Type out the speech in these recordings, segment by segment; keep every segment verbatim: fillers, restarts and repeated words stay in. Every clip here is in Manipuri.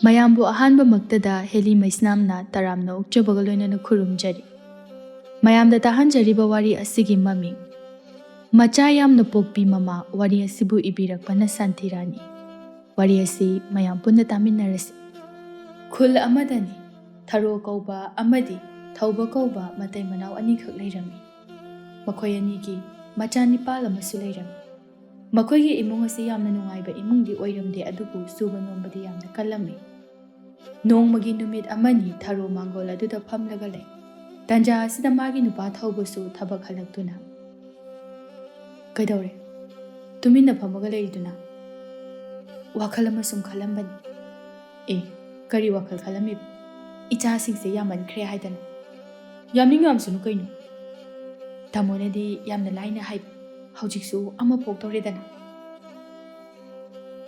ꯃꯌꯥꯝꯕꯨ ꯑꯍꯥꯟꯕꯃꯛꯇꯗ ꯍꯦꯂꯤ ꯃꯩꯁꯅꯥꯝꯅ ꯇꯔꯥꯝꯅ ꯑꯣꯛꯆꯕꯒ ꯂꯣꯏꯅꯅ ꯈꯨꯔꯨꯝꯖꯔꯤ꯫ ꯃꯌꯥꯝꯗ ꯇꯥꯍꯟꯖꯔꯤꯕ ꯋꯥꯔꯤ ꯑꯁꯤꯒꯤ ꯃꯃꯤꯡ, ꯃꯆꯥ ꯌꯥꯝꯅ ꯄꯣꯛꯄꯤ ꯃꯃꯥ꯫ ꯋꯥꯔꯤ ꯑꯁꯤꯕꯨ ꯏꯕꯤꯔꯛꯄꯅ ꯁꯥꯟꯇꯤꯔꯥꯅꯤ꯫ ꯋꯥꯔꯤ ꯑꯁꯤ ꯃꯌꯥꯝ ꯄꯨꯟꯅ ꯇꯥꯃꯤꯟꯅꯔꯁꯤ꯫ ꯈꯨꯜ ꯑꯃꯗꯅꯤ ꯊꯔꯣ ꯀꯧꯕ ꯑꯃꯗꯤ ꯊꯧꯕ ꯀꯧꯕ ꯃꯇꯩ ꯃꯅꯥꯎ ꯑꯅꯤꯈꯛ ꯂꯩꯔꯝꯃꯤ꯫ ꯃꯈꯣꯏ ꯑꯅꯤꯒꯤ ꯃꯆꯥ ꯅꯤꯄꯥꯜ ꯑꯃꯁꯨ ꯂꯩꯔꯝꯃꯤ꯫ ꯃꯈꯣꯏꯒꯤ ꯏꯃꯨꯡ ꯑꯁꯤ ꯌꯥꯝꯅ ꯅꯨꯡꯉꯥꯏꯕ ꯏꯃꯨꯡꯗꯤ ꯑꯣꯏꯔꯝꯗꯦ, ꯑꯗꯨꯕꯨ ꯁꯨꯕ ꯅꯣꯝꯕꯗꯤ ꯌꯥꯝꯅ ꯀꯜꯂꯝꯃꯤ꯫ ꯅꯣꯡꯃꯒꯤ ꯅꯨꯃꯤꯠ ꯑꯃꯅꯤ ꯊꯔꯣ ꯃꯥꯡꯒꯣꯜ ꯑꯗꯨꯗ ꯐꯝꯂꯒ ꯂꯩ꯫ ꯇꯟꯖꯥ ꯑꯁꯤꯗ ꯃꯥꯒꯤ ꯅꯨꯄꯥ ꯊꯧꯕꯁꯨ ꯊꯕꯛ ꯍꯜꯂꯛꯇꯨꯅ, "ꯀꯩꯗꯧꯔꯦ? ꯇꯨꯃꯤꯟꯅ ꯐꯝꯃꯒ ꯂꯩꯔꯤꯗꯨꯅ?" "ꯋꯥꯈꯜ ꯑꯃ ꯁꯨꯝ ꯈꯜꯂꯝꯕꯅꯤ꯫" "ꯑꯦ, ꯀꯔꯤ ꯋꯥꯈꯜ ꯈꯜꯂꯝꯃꯤꯕ?" "ꯏꯆꯥꯁꯤꯡꯁꯦ ꯌꯥꯝꯃꯟꯈ꯭ꯔꯦ ꯍꯥꯏꯗꯅ꯫" "ꯌꯥꯝꯅꯤꯡ ꯌꯥꯝꯁꯅꯨ ꯀꯩꯅꯣ꯫ ꯇꯥꯃꯣꯅꯗꯤ ꯌꯥꯝꯅ ꯂꯥꯏꯅ ꯍꯥꯏꯕ, ꯍꯧꯖꯤꯛꯁꯨ ꯑꯃ ꯄꯣꯛꯇꯧꯔꯦꯗꯅ꯫"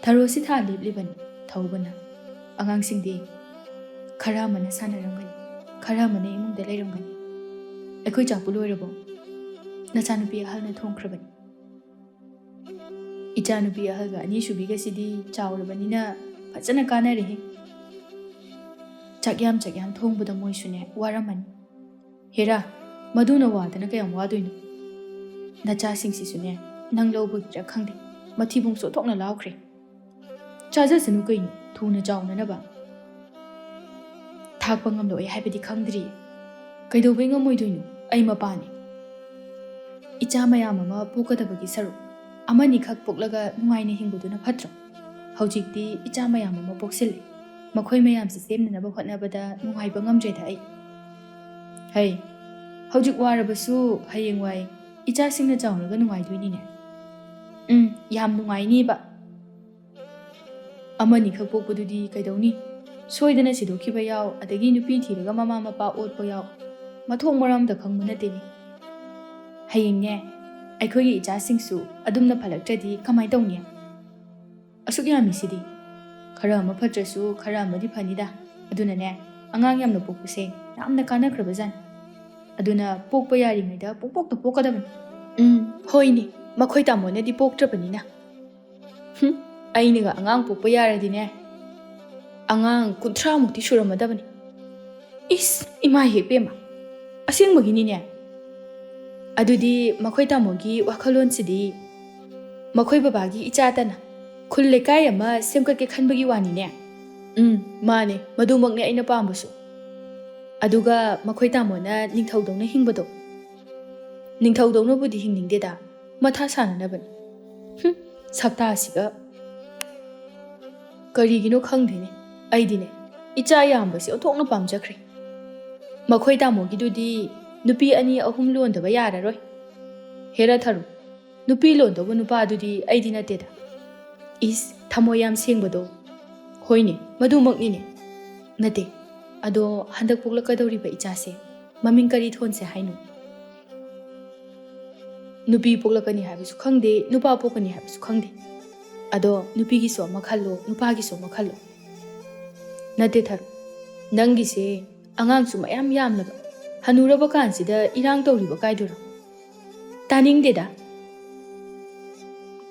ꯊꯔꯣꯁꯤ ꯊꯥ ꯂꯦꯞꯂꯤꯕꯅꯤ ꯊꯧꯕꯅ꯫ ꯑꯉꯥꯡꯁꯤꯡꯗꯤ ꯈꯔ ꯑꯃꯅ ꯁꯥꯟꯅꯔꯝꯒꯅꯤ, ꯈꯔ ꯑꯃꯅ ꯏꯃꯨꯡꯗ ꯂꯩꯔꯝꯒꯅꯤ꯫ "ꯑꯩꯈꯣꯏ ꯆꯥꯛꯄꯨ ꯂꯣꯏꯔꯕꯣ?" "ꯅꯆꯥꯅꯨꯄꯤ ꯑꯍꯜꯅ ꯊꯣꯡꯈ꯭ꯔꯕꯅꯤ꯫" "ꯏꯆꯥꯅꯨꯄꯤ ꯑꯍꯜꯒ ꯑꯅꯤꯁꯨꯕꯤꯒꯁꯤꯗꯤ ꯆꯥꯎꯔꯕꯅꯤꯅ ꯐꯖꯅ ꯀꯥꯟꯅꯔꯦꯍꯦ꯫ ꯆꯥꯛ ꯌꯥꯝ ꯆꯥꯛ ꯌꯥꯝ ꯊꯣꯡꯕꯗ ꯃꯣꯏꯁꯨꯅꯦ ꯋꯥꯔꯝꯃꯅꯤ꯫ ꯍꯦꯔꯥ, ꯃꯗꯨꯅ ꯋꯥꯗꯅ ꯀꯌꯥꯝ ꯋꯥꯗꯣꯏꯅꯣ? ꯅꯆꯥꯁꯤꯡꯁꯤꯁꯨꯅꯦ ꯅꯪ ꯂꯧꯕꯒꯤꯔ ꯈꯪꯗꯦ, ꯃꯊꯤꯕꯣꯡ ꯆꯣꯠꯊꯣꯛꯅ ꯂꯥꯎꯈ꯭ꯔꯦ꯫ ꯆꯥꯖꯁꯅꯨ ꯀꯩꯅꯣ, ꯊꯨꯅ ꯆꯥꯎꯅꯅꯕ꯫" "ꯊꯥꯛꯄ ꯉꯝꯂꯣꯏ ꯍꯥꯏꯕꯗꯤ ꯈꯪꯗ꯭ꯔꯤ꯫ ꯀꯩꯗꯧꯕꯩ ꯉꯝꯃꯣꯏꯗꯣꯏꯅꯣ? ꯑꯩ ꯃꯄꯥꯅꯤ꯫ ꯏꯆꯥ ꯃꯌꯥꯝ ꯑꯃ ꯄꯣꯛꯀꯗꯕꯒꯤ ꯁꯔꯨꯛ ꯑꯃꯅꯤꯈꯛ ꯄꯣꯛꯂꯒ ꯅꯨꯡꯉꯥꯏꯅ ꯍꯤꯡꯕꯗꯨꯅ ꯐꯠꯇ꯭ꯔꯣ? ꯍꯧꯖꯤꯛꯇꯤ ꯏꯆꯥ ꯃꯌꯥꯝ ꯑꯃ ꯄꯣꯛꯁꯤꯜꯂꯦ꯫ ꯃꯈꯣꯏ ꯃꯌꯥꯝꯁꯤ ꯁꯦꯝꯅꯅꯕ ꯍꯣꯠꯅꯕꯗ ꯅꯨꯡꯉꯥꯏꯕ ꯉꯝꯗ꯭ꯔꯦꯗ ꯑꯩ꯫ ꯍꯩ, ꯍꯧꯖꯤꯛ ꯋꯥꯔꯕꯁꯨ ꯍꯌꯦꯡꯋꯥꯏ ꯏꯆꯥꯁꯤꯡꯅ ꯆꯥꯎꯔꯒ ꯅꯨꯡꯉꯥꯏꯗꯣꯏꯅꯤꯅꯦ꯫" "ꯎꯝ, ꯌꯥꯝ ꯅꯨꯡꯉꯥꯏꯅꯤꯕ꯫ ꯑꯃꯅꯤꯈꯛ ꯄꯣꯛꯄꯗꯨꯗꯤ ꯀꯩꯗꯧꯅꯤ? ꯁꯣꯏꯗꯅ ꯁꯤꯗꯣꯛꯈꯤꯕ ꯌꯥꯎ, ꯑꯗꯒꯤ ꯅꯨꯄꯤ ꯊꯤꯔꯒ ꯃꯃꯥ ꯃꯄꯥ ꯑꯣꯠꯄ ꯌꯥꯎ꯫ ꯃꯊꯣꯡ ꯃꯔꯝ ꯑꯝꯇ ꯈꯪꯕ ꯅꯠꯇꯦꯅꯦ꯫ ꯍꯌꯦꯡꯅꯦ, ꯑꯩꯈꯣꯏꯒꯤ ꯏꯆꯥꯁꯤꯡꯁꯨ ꯑꯗꯨꯝꯅ ꯐꯠꯂꯛꯇ꯭ꯔꯗꯤ ꯀꯃꯥꯏ ꯇꯧꯅꯤ? ꯑꯁꯨꯛ ꯌꯥꯝꯃꯤꯁꯤꯗꯤ꯫ ꯈꯔ ꯑꯃ ꯐꯠꯇ꯭ꯔꯁꯨ ꯈꯔ ꯑꯃꯗꯤ ꯐꯅꯤꯗ꯫ ꯑꯗꯨꯅꯅꯦ, ꯑꯉꯥꯡ ꯌꯥꯝꯅ ꯄꯣꯛꯄꯁꯦ ꯌꯥꯝꯅ ꯀꯥꯟꯅꯈ꯭ꯔꯕꯖꯥꯠꯅꯤ꯫ ꯑꯗꯨꯅ ꯄꯣꯛꯄ ꯌꯥꯔꯤꯉꯩꯗ ꯄꯣꯛꯄꯣꯛꯇ ꯄꯣꯛꯀꯗꯕꯅꯤ꯫" "ꯎꯝ, ꯍꯣꯏꯅꯦ, ꯃꯈꯣꯏ ꯇꯥꯃꯣꯅꯗꯤ ꯄꯣꯛꯇ꯭ꯔꯕꯅꯤꯅ꯫ ꯍꯨꯝ, ꯑꯩꯅꯒ ꯑꯉꯥꯡ ꯄꯣꯛꯄ ꯌꯥꯔꯗꯤꯅꯦ, ꯑꯉꯥꯡ ꯀꯨꯟꯊ꯭ꯔꯥ ꯃꯨꯛꯇꯤ ꯁꯨꯔꯝꯃꯗꯕꯅꯤ꯫ ꯏꯁ, ꯏꯃꯥ ꯍꯦꯛ ꯄꯦꯝꯃ, ꯑꯁꯦꯡꯕꯒꯤꯅꯤꯅꯦ꯫ ꯑꯗꯨꯗꯤ ꯃꯈꯣꯏ ꯇꯥꯃꯣꯒꯤ ꯋꯥꯈꯜꯂꯣꯟꯁꯤꯗꯤ ꯃꯈꯣꯏ ꯕꯕꯥꯒꯤ ꯏꯆꯥꯇꯅ ꯈꯨꯜ ꯂꯩꯀꯥꯏ ꯑꯃ ꯁꯦꯝꯒꯠꯀꯦ ꯈꯟꯕꯒꯤ ꯋꯥꯅꯤꯅꯦ꯫ ꯎꯝ, ꯃꯥꯅꯦ, ꯃꯗꯨꯃꯛꯅꯦ ꯑꯩꯅ ꯄꯥꯝꯕꯁꯨ꯫ ꯑꯗꯨꯒ ꯃꯈꯣꯏ ꯇꯥꯃꯣꯅ ꯅꯤꯡꯊꯧꯗꯧꯅ ꯍꯤꯡꯕꯗꯣ, ꯅꯤꯡꯊꯧꯗꯧꯅꯕꯨꯗꯤ ꯍꯤꯡꯅꯤꯡꯗꯦꯗ, ꯃꯊꯥ ꯁꯥꯅꯅꯕꯅꯤ꯫ ꯍꯨꯝ, ꯁꯛꯇꯥꯁꯤꯒ꯫ ꯀꯔꯤꯒꯤꯅꯣ ꯈꯪꯗꯦꯅꯦ, ꯑꯩꯗꯤꯅꯦ, ꯏꯆꯥ ꯌꯥꯝꯕꯁꯦ ꯑꯣꯟꯊꯣꯛꯅ ꯄꯥꯝꯖꯈ꯭ꯔꯦ꯫ ꯃꯈꯣꯏ ꯇꯥꯃꯣꯒꯤꯗꯨꯗꯤ ꯅꯨꯄꯤ ꯑꯅꯤ ꯑꯍꯨꯝ ꯂꯣꯟꯗꯕ ꯌꯥꯔꯔꯣꯏ꯫ ꯍꯦꯔꯥ ꯊꯔꯨ, ꯅꯨꯄꯤ ꯂꯣꯟꯗꯧꯕ ꯅꯨꯄꯥꯗꯨꯗꯤ ꯑꯩꯗꯤ ꯅꯠꯇꯦꯗ꯫ ꯏꯁ, ꯊꯃꯣꯏ ꯌꯥꯝ ꯁꯦꯡꯕꯗꯣ꯫ ꯍꯣꯏꯅꯦ, ꯃꯗꯨꯃꯛꯅꯤꯅꯦ꯫ ꯅꯠꯇꯦ, ꯑꯗꯣ ꯍꯟꯗꯛ ꯄꯣꯛꯂꯛꯀꯗꯧꯔꯤꯕ ꯏꯆꯥꯁꯦ ꯃꯃꯤꯡ ꯀꯔꯤ ꯊꯣꯟꯁꯦ ꯍꯥꯏꯅꯣ? ꯅꯨꯄꯤ ꯄꯣꯛꯂꯛꯀꯅꯤ ꯍꯥꯏꯕꯁꯨ ꯈꯪꯗꯦ, ꯅꯨꯄꯥ ꯄꯣꯛꯀꯅꯤ ꯍꯥꯏꯕꯁꯨ ꯈꯪꯗꯦ꯫ ꯑꯗꯣ ꯅꯨꯄꯤꯒꯤꯁꯨ ꯑꯃ ꯈꯜꯂꯣ, ꯅꯨꯄꯥꯒꯤꯁꯨ ꯑꯃ ꯈꯜꯂꯣ꯫ ꯅꯠꯇꯦ ꯊꯔꯨ, ꯅꯪꯒꯤꯁꯦ ꯑꯉꯥꯡꯁꯨ ꯃꯌꯥꯝ ꯌꯥꯝꯂꯕ, ꯍꯅꯨꯔꯕ ꯀꯥꯟꯁꯤꯗ ꯏꯔꯥꯡ ꯇꯧꯔꯤꯕ ꯀꯥꯏꯗꯨꯔꯣ? ꯇꯥꯅꯤꯡꯗꯦꯗ꯫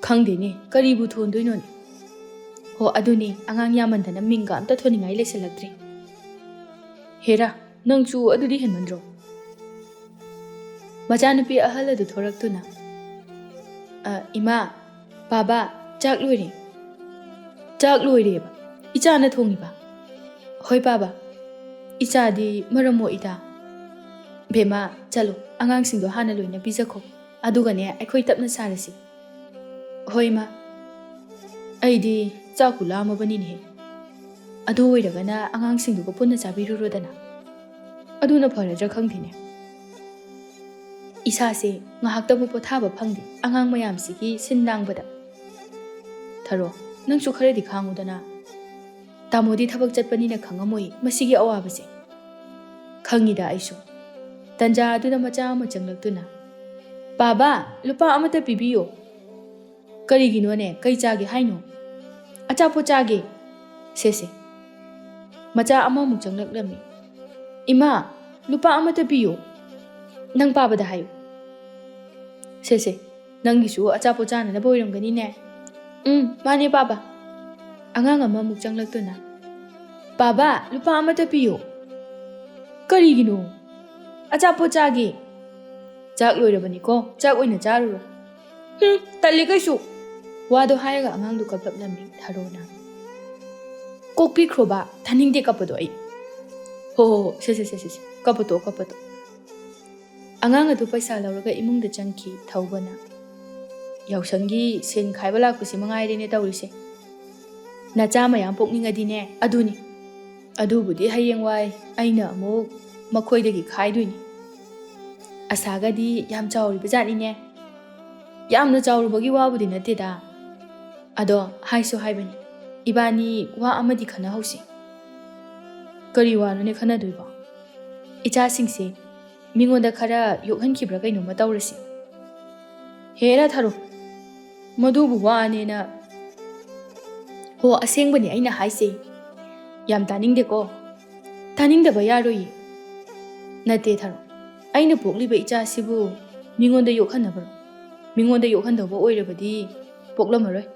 ꯈꯪꯗꯦꯅꯦ, ꯀꯔꯤꯕꯨ ꯊꯣꯟꯗꯣꯏꯅꯣꯅꯦ? ꯍꯣ, ꯑꯗꯨꯅꯤ, ꯑꯉꯥꯡ ꯌꯥꯝꯃꯟꯗꯅ ꯃꯤꯡꯒ ꯑꯝꯇ ꯊꯣꯟꯅꯤꯡꯉꯥꯏ ꯂꯩꯁꯜꯂꯛꯇ꯭ꯔꯦ꯫ ꯍꯦꯔꯥ, ꯅꯪꯁꯨ ꯑꯗꯨꯗꯤ ꯍꯦꯟꯃꯟꯗ꯭ꯔꯣ? ꯃꯆꯥꯅꯨꯄꯤ ꯑꯍꯜ ꯑꯗꯨ ꯊꯣꯔꯛꯇꯨꯅ, "ꯑ, ꯏꯃꯥ, ꯄꯥꯕ, ꯆꯥꯛ ꯂꯣꯏꯔꯦ꯫" "ꯆꯥꯛ ꯂꯣꯏꯔꯦꯕ? ꯏꯆꯥꯅ ꯊꯣꯡꯉꯤꯕ?" "ꯍꯣꯏ ꯄꯥꯕ, ꯏꯆꯥꯗꯤ ꯃꯔꯝ ꯃꯣꯛꯏꯗ꯫" "ꯕꯦꯝꯃ, ꯆꯠꯂꯣ, ꯑꯉꯥꯡꯁꯤꯡꯗꯣ ꯍꯥꯟꯅ ꯂꯣꯏꯅ ꯄꯤꯖꯈꯣ, ꯑꯗꯨꯒꯅꯦ ꯑꯩꯈꯣꯏ ꯇꯞꯅ ꯆꯥꯔꯁꯤ꯫" "ꯍꯣꯏ ꯏꯃꯥ, ꯑꯩꯗꯤ ꯆꯥꯛꯄꯨ ꯂꯥꯝꯃꯕꯅꯤꯅꯦꯍꯦ꯫ ꯑꯗꯨ ꯑꯣꯏꯔꯒꯅ ꯑꯉꯥꯡꯁꯤꯡꯗꯨꯒ ꯄꯨꯟꯅ ꯆꯥꯕꯤꯔꯨꯔꯣꯗꯅ꯫ ꯑꯗꯨꯅ ꯐꯔꯗ꯭ꯔꯥ ꯈꯪꯗꯦꯅꯦ꯫ ꯏꯁꯥꯁꯦ ꯉꯥꯏꯍꯥꯛꯇꯕꯨ ꯄꯣꯊꯥꯕ ꯐꯪꯗꯦ ꯑꯉꯥꯡ ꯃꯌꯥꯝꯁꯤꯒꯤ ꯁꯤꯟ ꯂꯥꯡꯕꯗ꯫ ꯊꯔꯣ, ꯅꯪꯁꯨ ꯈꯔꯗꯤ ꯈꯥꯡꯉꯨꯗꯅ꯫ ꯇꯥꯃꯣꯗꯤ ꯊꯕꯛ ꯆꯠꯄꯅꯤꯅ ꯈꯪꯉꯝꯃꯣꯏ ꯃꯁꯤꯒꯤ ꯑꯋꯥꯕꯁꯦ꯫" ꯈꯪꯉꯤꯗ ꯑꯩꯁꯨ꯫ ꯇꯟꯖꯥ ꯑꯗꯨꯗ ꯃꯆꯥ ꯑꯃ ꯆꯪꯂꯛꯇꯨꯅ, "ꯄꯥꯕ, ꯂꯨꯄꯥ ꯑꯃꯇ ꯄꯤꯕꯤꯌꯣ꯫" "ꯀꯔꯤꯒꯤꯅꯣꯅꯦ? ꯀꯩ ꯆꯥꯒꯦ ꯍꯥꯏꯅꯣ?" "ꯑꯆꯥꯄꯣꯠ ꯆꯥꯒꯦ꯫" "ꯁꯦ, ꯁꯦ꯫" ꯃꯆꯥ ꯑꯃꯃꯨꯛ ꯆꯪꯂꯛꯂꯝꯃꯤ꯫ "ꯏꯃꯥ, ꯂꯨꯄꯥ ꯑꯃꯇ ꯄꯤꯌꯨ꯫" "ꯅꯪ ꯄꯥꯕꯗ ꯍꯥꯏꯌꯨ꯫" "ꯁꯦ, ꯁꯦ, ꯅꯪꯒꯤꯁꯨ ꯑꯆꯥꯄꯣꯠ ꯆꯥꯅꯅꯕ ꯑꯣꯏꯔꯝꯒꯅꯤꯅꯦ꯫" "ꯎꯝ, ꯃꯥꯅꯦ ꯄꯥꯕ꯫" ꯑꯉꯥꯡ ꯑꯃꯃꯨꯛ ꯆꯪꯂꯛꯇꯨꯅ, "ꯕꯥꯕꯥ, ꯂꯨꯄꯥ ꯑꯃꯇ ꯄꯤꯌꯨ"꯫ "ꯀꯔꯤꯒꯤꯅꯣ?" "ꯑꯆꯥꯄꯣꯠ ꯆꯥꯒꯦ"꯫ "ꯆꯥꯛ ꯂꯣꯏꯔꯕꯅꯤꯀꯣ, ꯆꯥꯛ ꯑꯣꯏꯅ ꯆꯥꯔꯨꯔꯣ"꯫ "ꯍꯨꯝ, ꯇꯜꯂꯤ ꯀꯩꯁꯨ"꯫ ꯋꯥꯗꯣ ꯍꯥꯏꯔꯒ ꯑꯉꯥꯡꯗꯣ ꯀꯞꯂꯛꯂꯝꯃꯤ ꯊꯥꯔꯣꯅ꯫ "ꯀꯣꯛꯄꯤꯈ꯭ꯔꯣꯕ, ꯊꯥꯅꯤꯡꯗꯦ ꯀꯞꯄꯗꯣ ꯑꯩ"꯫ "ꯍꯣ ꯍꯣ ꯍꯣ, ꯁꯦ ꯁꯦ ꯁꯦ ꯁꯦ ꯁꯦ, ꯀꯞꯄꯇꯣ ꯀꯞꯄꯇꯣ"꯫ ꯑꯉꯥꯡ ꯑꯗꯨ ꯄꯩꯁꯥ ꯂꯧꯔꯒ ꯏꯃꯨꯡꯗ ꯆꯪꯈꯤ ꯊꯧꯕꯅ꯫ "ꯌꯥꯎꯁꯪꯒꯤ ꯁꯦꯟ ꯈꯥꯏꯕ ꯂꯥꯛꯄꯁꯤ ꯃꯉꯥꯏꯔꯦꯅꯦ ꯇꯧꯔꯤꯁꯦ꯫ ꯅꯆꯥ ꯃꯌꯥꯝ ꯄꯣꯛꯅꯤꯡꯉꯗꯤꯅꯦ ꯑꯗꯨꯅꯤ꯫ ꯑꯗꯨꯕꯨꯗꯤ ꯍꯌꯦꯡꯋꯥꯏ ꯑꯩꯅ ꯑꯃꯨꯛ ꯃꯈꯣꯏꯗꯒꯤ ꯈꯥꯏꯗꯣꯏꯅꯤ"꯫ "ꯑꯁꯥꯒꯗꯤ ꯌꯥꯝ ꯆꯥꯎꯔꯤꯕ ꯖꯥꯠꯅꯤꯅꯦ"꯫ "ꯌꯥꯝꯅ ꯆꯥꯎꯔꯨꯕꯒꯤ ꯋꯥꯕꯨꯗꯤ ꯅꯠꯇꯦꯗ꯫ ꯑꯗꯣ ꯍꯥꯏꯁꯨ ꯍꯥꯏꯕꯅꯤ, ꯏꯕꯥꯅꯤ ꯋꯥ ꯑꯃꯗꯤ ꯈꯟꯅꯍꯧꯁꯤ"꯫ "ꯀꯔꯤ ꯋꯥꯅꯣꯅꯦ ꯈꯟꯅꯗꯣꯏꯕꯣ?" "ꯏꯆꯥꯁꯤꯡꯁꯦ ꯃꯤꯉꯣꯟꯗ ꯈꯔ ꯌꯣꯛꯍꯟꯈꯤꯕ꯭ꯔꯥ ꯀꯩꯅꯣꯝꯃ ꯇꯧꯔꯁꯤ"꯫ "ꯍꯦꯔꯥ ꯊꯥꯔꯣ, ꯃꯗꯨꯕꯨ ꯋꯥꯅꯦꯅ"꯫ "ꯍꯣ, ꯑꯁꯦꯡꯕꯅꯤ ꯑꯩꯅ ꯍꯥꯏꯁꯦ"꯫ "ꯌꯥꯝ ꯇꯥꯅꯤꯡꯗꯦꯀꯣ"꯫ "ꯇꯥꯅꯤꯡꯗꯕ ꯌꯥꯔꯣꯏꯌꯦ"꯫ "ꯅꯠꯇꯦ ꯊꯥꯔꯣ, ꯑꯩꯅ ꯄꯣꯛꯂꯤꯕ ꯏꯆꯥꯁꯤꯕꯨ ꯃꯤꯉꯣꯟꯗ ꯌꯣꯛꯍꯟꯅꯕ꯭ꯔꯣ? ꯃꯤꯉꯣꯟꯗ ꯌꯣꯛꯍꯟꯗꯧꯕ ꯑꯣꯏꯔꯕꯗꯤ ꯄꯣꯛꯂꯝꯃꯔꯣꯏ꯫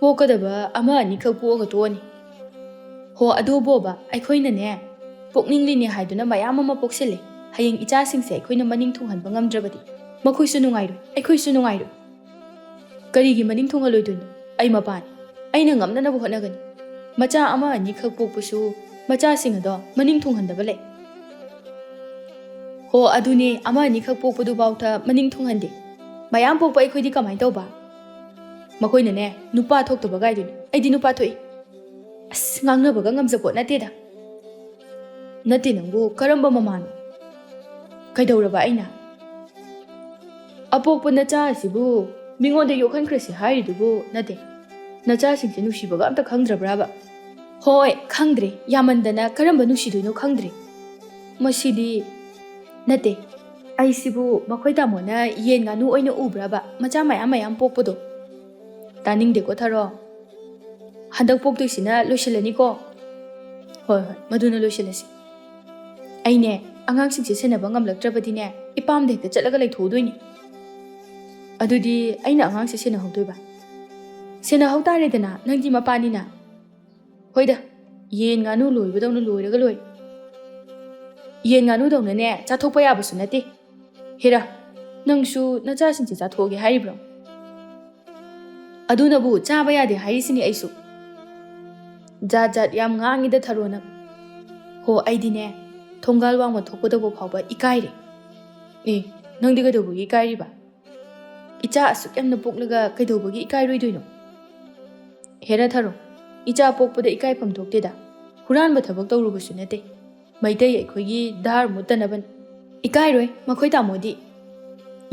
ꯄꯣꯛꯀꯗꯕ ꯑꯃ ꯑꯅꯤꯈꯛ ꯄꯣꯛꯑꯒ ꯇꯣꯛꯑꯅꯤ"꯫ "ꯍꯣ, ꯑꯗꯨꯕꯣꯕ, ꯑꯩꯈꯣꯏꯅꯅꯦ ꯄꯣꯛꯅꯤꯡꯂꯤꯅꯦ ꯍꯥꯏꯗꯨꯅ ꯃꯌꯥꯝ ꯑꯃ ꯄꯣꯛꯁꯤꯜꯂꯦ꯫ ꯍꯌꯦꯡ ꯏꯆꯥꯁꯤꯡꯁꯦ ꯑꯩꯈꯣꯏꯅ ꯃꯅꯤꯡ ꯊꯨꯡꯍꯟꯕ ꯉꯝꯗ꯭ꯔꯕꯗꯤ ꯃꯈꯣꯏꯁꯨ ꯅꯨꯡꯉꯥꯏꯔꯣꯏ, ꯑꯩꯈꯣꯏꯁꯨ ꯅꯨꯡꯉꯥꯏꯔꯣꯏ"꯫ "ꯀꯔꯤꯒꯤ ꯃꯅꯤꯡ ꯊꯨꯡꯍꯜꯂꯣꯏꯗꯣꯏꯅꯣ? ꯑꯩ ꯃꯄꯥꯅꯤ, ꯑꯩꯅ ꯉꯝꯅꯅꯕ ꯍꯣꯠꯅꯒꯅꯤ"꯫ "ꯃꯆꯥ ꯑꯃ ꯑꯅꯤꯈꯛ ꯄꯣꯛꯄꯁꯨ ꯃꯆꯥꯁꯤꯡ ꯑꯗꯣ ꯃꯅꯤꯡ ꯊꯨꯡꯍꯟꯗꯕ ꯂꯩ"꯫ "ꯍꯣ, ꯑꯗꯨꯅꯦ, ꯑꯃ ꯑꯅꯤꯈꯛ ꯄꯣꯛꯄꯗꯨꯐꯥꯎꯗ ꯃꯅꯤꯡ ꯊꯨꯡꯍꯟꯗꯦ꯫ ꯃꯌꯥꯝ ꯄꯣꯛꯄ ꯑꯩꯈꯣꯏꯗꯤ ꯀꯃꯥꯏꯅ ꯇꯧꯕ?" "ꯃꯈꯣꯏꯅꯅꯦ ꯅꯨꯄꯥ ꯊꯣꯛꯇꯕ ꯀꯥꯏꯗꯨꯅꯤ, ꯑꯩꯗꯤ ꯅꯨꯄꯥ ꯊꯣꯛꯏ"꯫ ꯑꯁ, ꯉꯥꯡꯅꯕꯒ ꯉꯝꯖꯄꯣꯠ ꯅꯠꯇꯦꯗ꯫ "ꯅꯠꯇꯦ ꯅꯪꯕꯨ ꯀꯔꯝꯕ ꯃꯃꯥꯅꯣ? ꯀꯩꯗꯧꯔꯕ ꯑꯩꯅ?" "ꯑꯄꯣꯛꯄ ꯅꯆꯥ ꯑꯁꯤꯕꯨ ꯃꯤꯉꯣꯟꯗ ꯌꯣꯛꯍꯟꯈ꯭ꯔꯁꯤ ꯍꯥꯏꯔꯤꯗꯨꯕꯨ ꯅꯠꯇꯦ, ꯅꯆꯥꯁꯤꯡꯁꯦ ꯅꯨꯡꯁꯤꯕꯒ ꯑꯝꯇ ꯈꯪꯗ꯭ꯔꯕ꯭ꯔꯥꯕ?" "ꯍꯣꯏ, ꯈꯪꯗ꯭ꯔꯦ, ꯌꯥꯝꯃꯟꯗꯅ ꯀꯔꯝꯕ ꯅꯨꯡꯁꯤꯗꯣꯏꯅꯣ ꯈꯪꯗ꯭ꯔꯦ꯫ ꯃꯁꯤꯗꯤ"꯫ "ꯅꯠꯇꯦ, ꯑꯩꯁꯤꯕꯨ ꯃꯈꯣꯏ ꯇꯥꯃꯣꯅ ꯌꯦꯟ ꯉꯥꯅꯨ ꯑꯣꯏꯅ ꯎꯕ꯭ꯔꯥꯕ, ꯃꯆꯥ ꯃꯌꯥꯝ ꯃꯌꯥꯝ ꯄꯣꯛꯄꯗꯣ?" "ꯇꯥꯅꯤꯡꯗꯦꯀꯣ ꯊꯥꯔꯣ, ꯍꯟꯗꯛ ꯄꯣꯛꯇꯣꯏꯁꯤꯅ ꯂꯣꯏꯁꯤꯜꯂꯅꯤꯀꯣ"꯫ "ꯍꯣꯏ ꯍꯣꯏ, ꯃꯗꯨꯅ ꯂꯣꯏꯁꯤꯜꯂꯁꯤ꯫ ꯑꯩꯅꯦ ꯑꯉꯥꯡꯁꯤꯡꯁꯦ ꯁꯦꯟꯅꯕ ꯉꯝꯂꯛꯇ꯭ꯔꯕꯗꯤꯅꯦ ꯏꯄꯥꯝꯗ ꯍꯦꯛꯇ ꯆꯠꯂꯒ ꯂꯩꯊꯣꯛꯎꯗꯣꯏꯅꯤ"꯫ "ꯑꯗꯨꯗꯤ ꯑꯩꯅ ꯑꯉꯥꯡꯁꯦ ꯁꯦꯟꯅꯍꯧꯗꯣꯏꯕ?" "ꯁꯦꯟꯅꯍꯧ ꯇꯥꯔꯦꯗꯅ, ꯅꯪꯗꯤ ꯃꯄꯥꯅꯤꯅ"꯫ "ꯍꯣꯏꯗ, ꯌꯦꯟ ꯉꯥꯅꯨ ꯂꯣꯏꯕꯗꯧꯅ ꯂꯣꯏꯔꯒ ꯂꯣꯏꯔꯦ꯫ ꯌꯦꯟ ꯉꯥꯅꯨꯗꯧꯅꯅꯦ ꯆꯥꯊꯣꯛꯄ ꯌꯥꯕꯁꯨ ꯅꯠꯇꯦ꯫ ꯍꯦꯔꯥ, ꯅꯪꯁꯨ ꯅꯆꯥꯁꯤꯡꯁꯦ ꯆꯥꯊꯣꯛꯑꯒꯦ ꯍꯥꯏꯔꯤꯕ꯭ꯔꯣ? ꯑꯗꯨꯅꯕꯨ ꯆꯥꯕ ꯌꯥꯗꯦ ꯍꯥꯏꯔꯤꯁꯤꯅꯤ ꯑꯩꯁꯨ꯫ ꯖꯥꯠ ꯖꯥꯠ ꯌꯥꯝ ꯉꯥꯡꯉꯤꯗ ꯊꯔꯣꯅ꯫ ꯍꯣ, ꯑꯩꯗꯤꯅꯦ ꯊꯣꯡꯒꯥꯜ ꯋꯥꯡꯃ ꯊꯣꯛꯄꯗꯕꯨ ꯐꯥꯎꯕ ꯏꯀꯥꯏꯔꯦ꯫ ꯑꯦ, ꯅꯪꯗꯤ ꯀꯩꯗꯧꯕꯒꯤ ꯏꯀꯥꯏꯔꯤꯕ? ꯏꯆꯥ ꯑꯁꯨꯛ ꯌꯥꯝꯅ ꯄꯣꯛꯂꯒ ꯀꯩꯗꯧꯕꯒꯤ ꯏꯀꯥꯏꯔꯣꯏꯗꯣꯏꯅꯣ? ꯍꯦꯔꯥ ꯊꯔꯣ, ꯏꯆꯥ ꯄꯣꯛꯄꯗ ꯏꯀꯥꯏꯐꯝ ꯊꯣꯛꯇꯦꯗ꯫ ꯍꯨꯔꯥꯟꯕ ꯊꯕꯛ ꯇꯧꯔꯨꯕꯁꯨ ꯅꯠꯇꯦ꯫ ꯃꯩꯇꯩ ꯑꯩꯈꯣꯏꯒꯤ ꯙꯥꯔ ꯃꯨꯠꯇꯅꯕꯅꯤ꯫ ꯏꯀꯥꯏꯔꯣꯏ ꯃꯈꯣꯏ ꯇꯥꯃꯣꯗꯤ꯫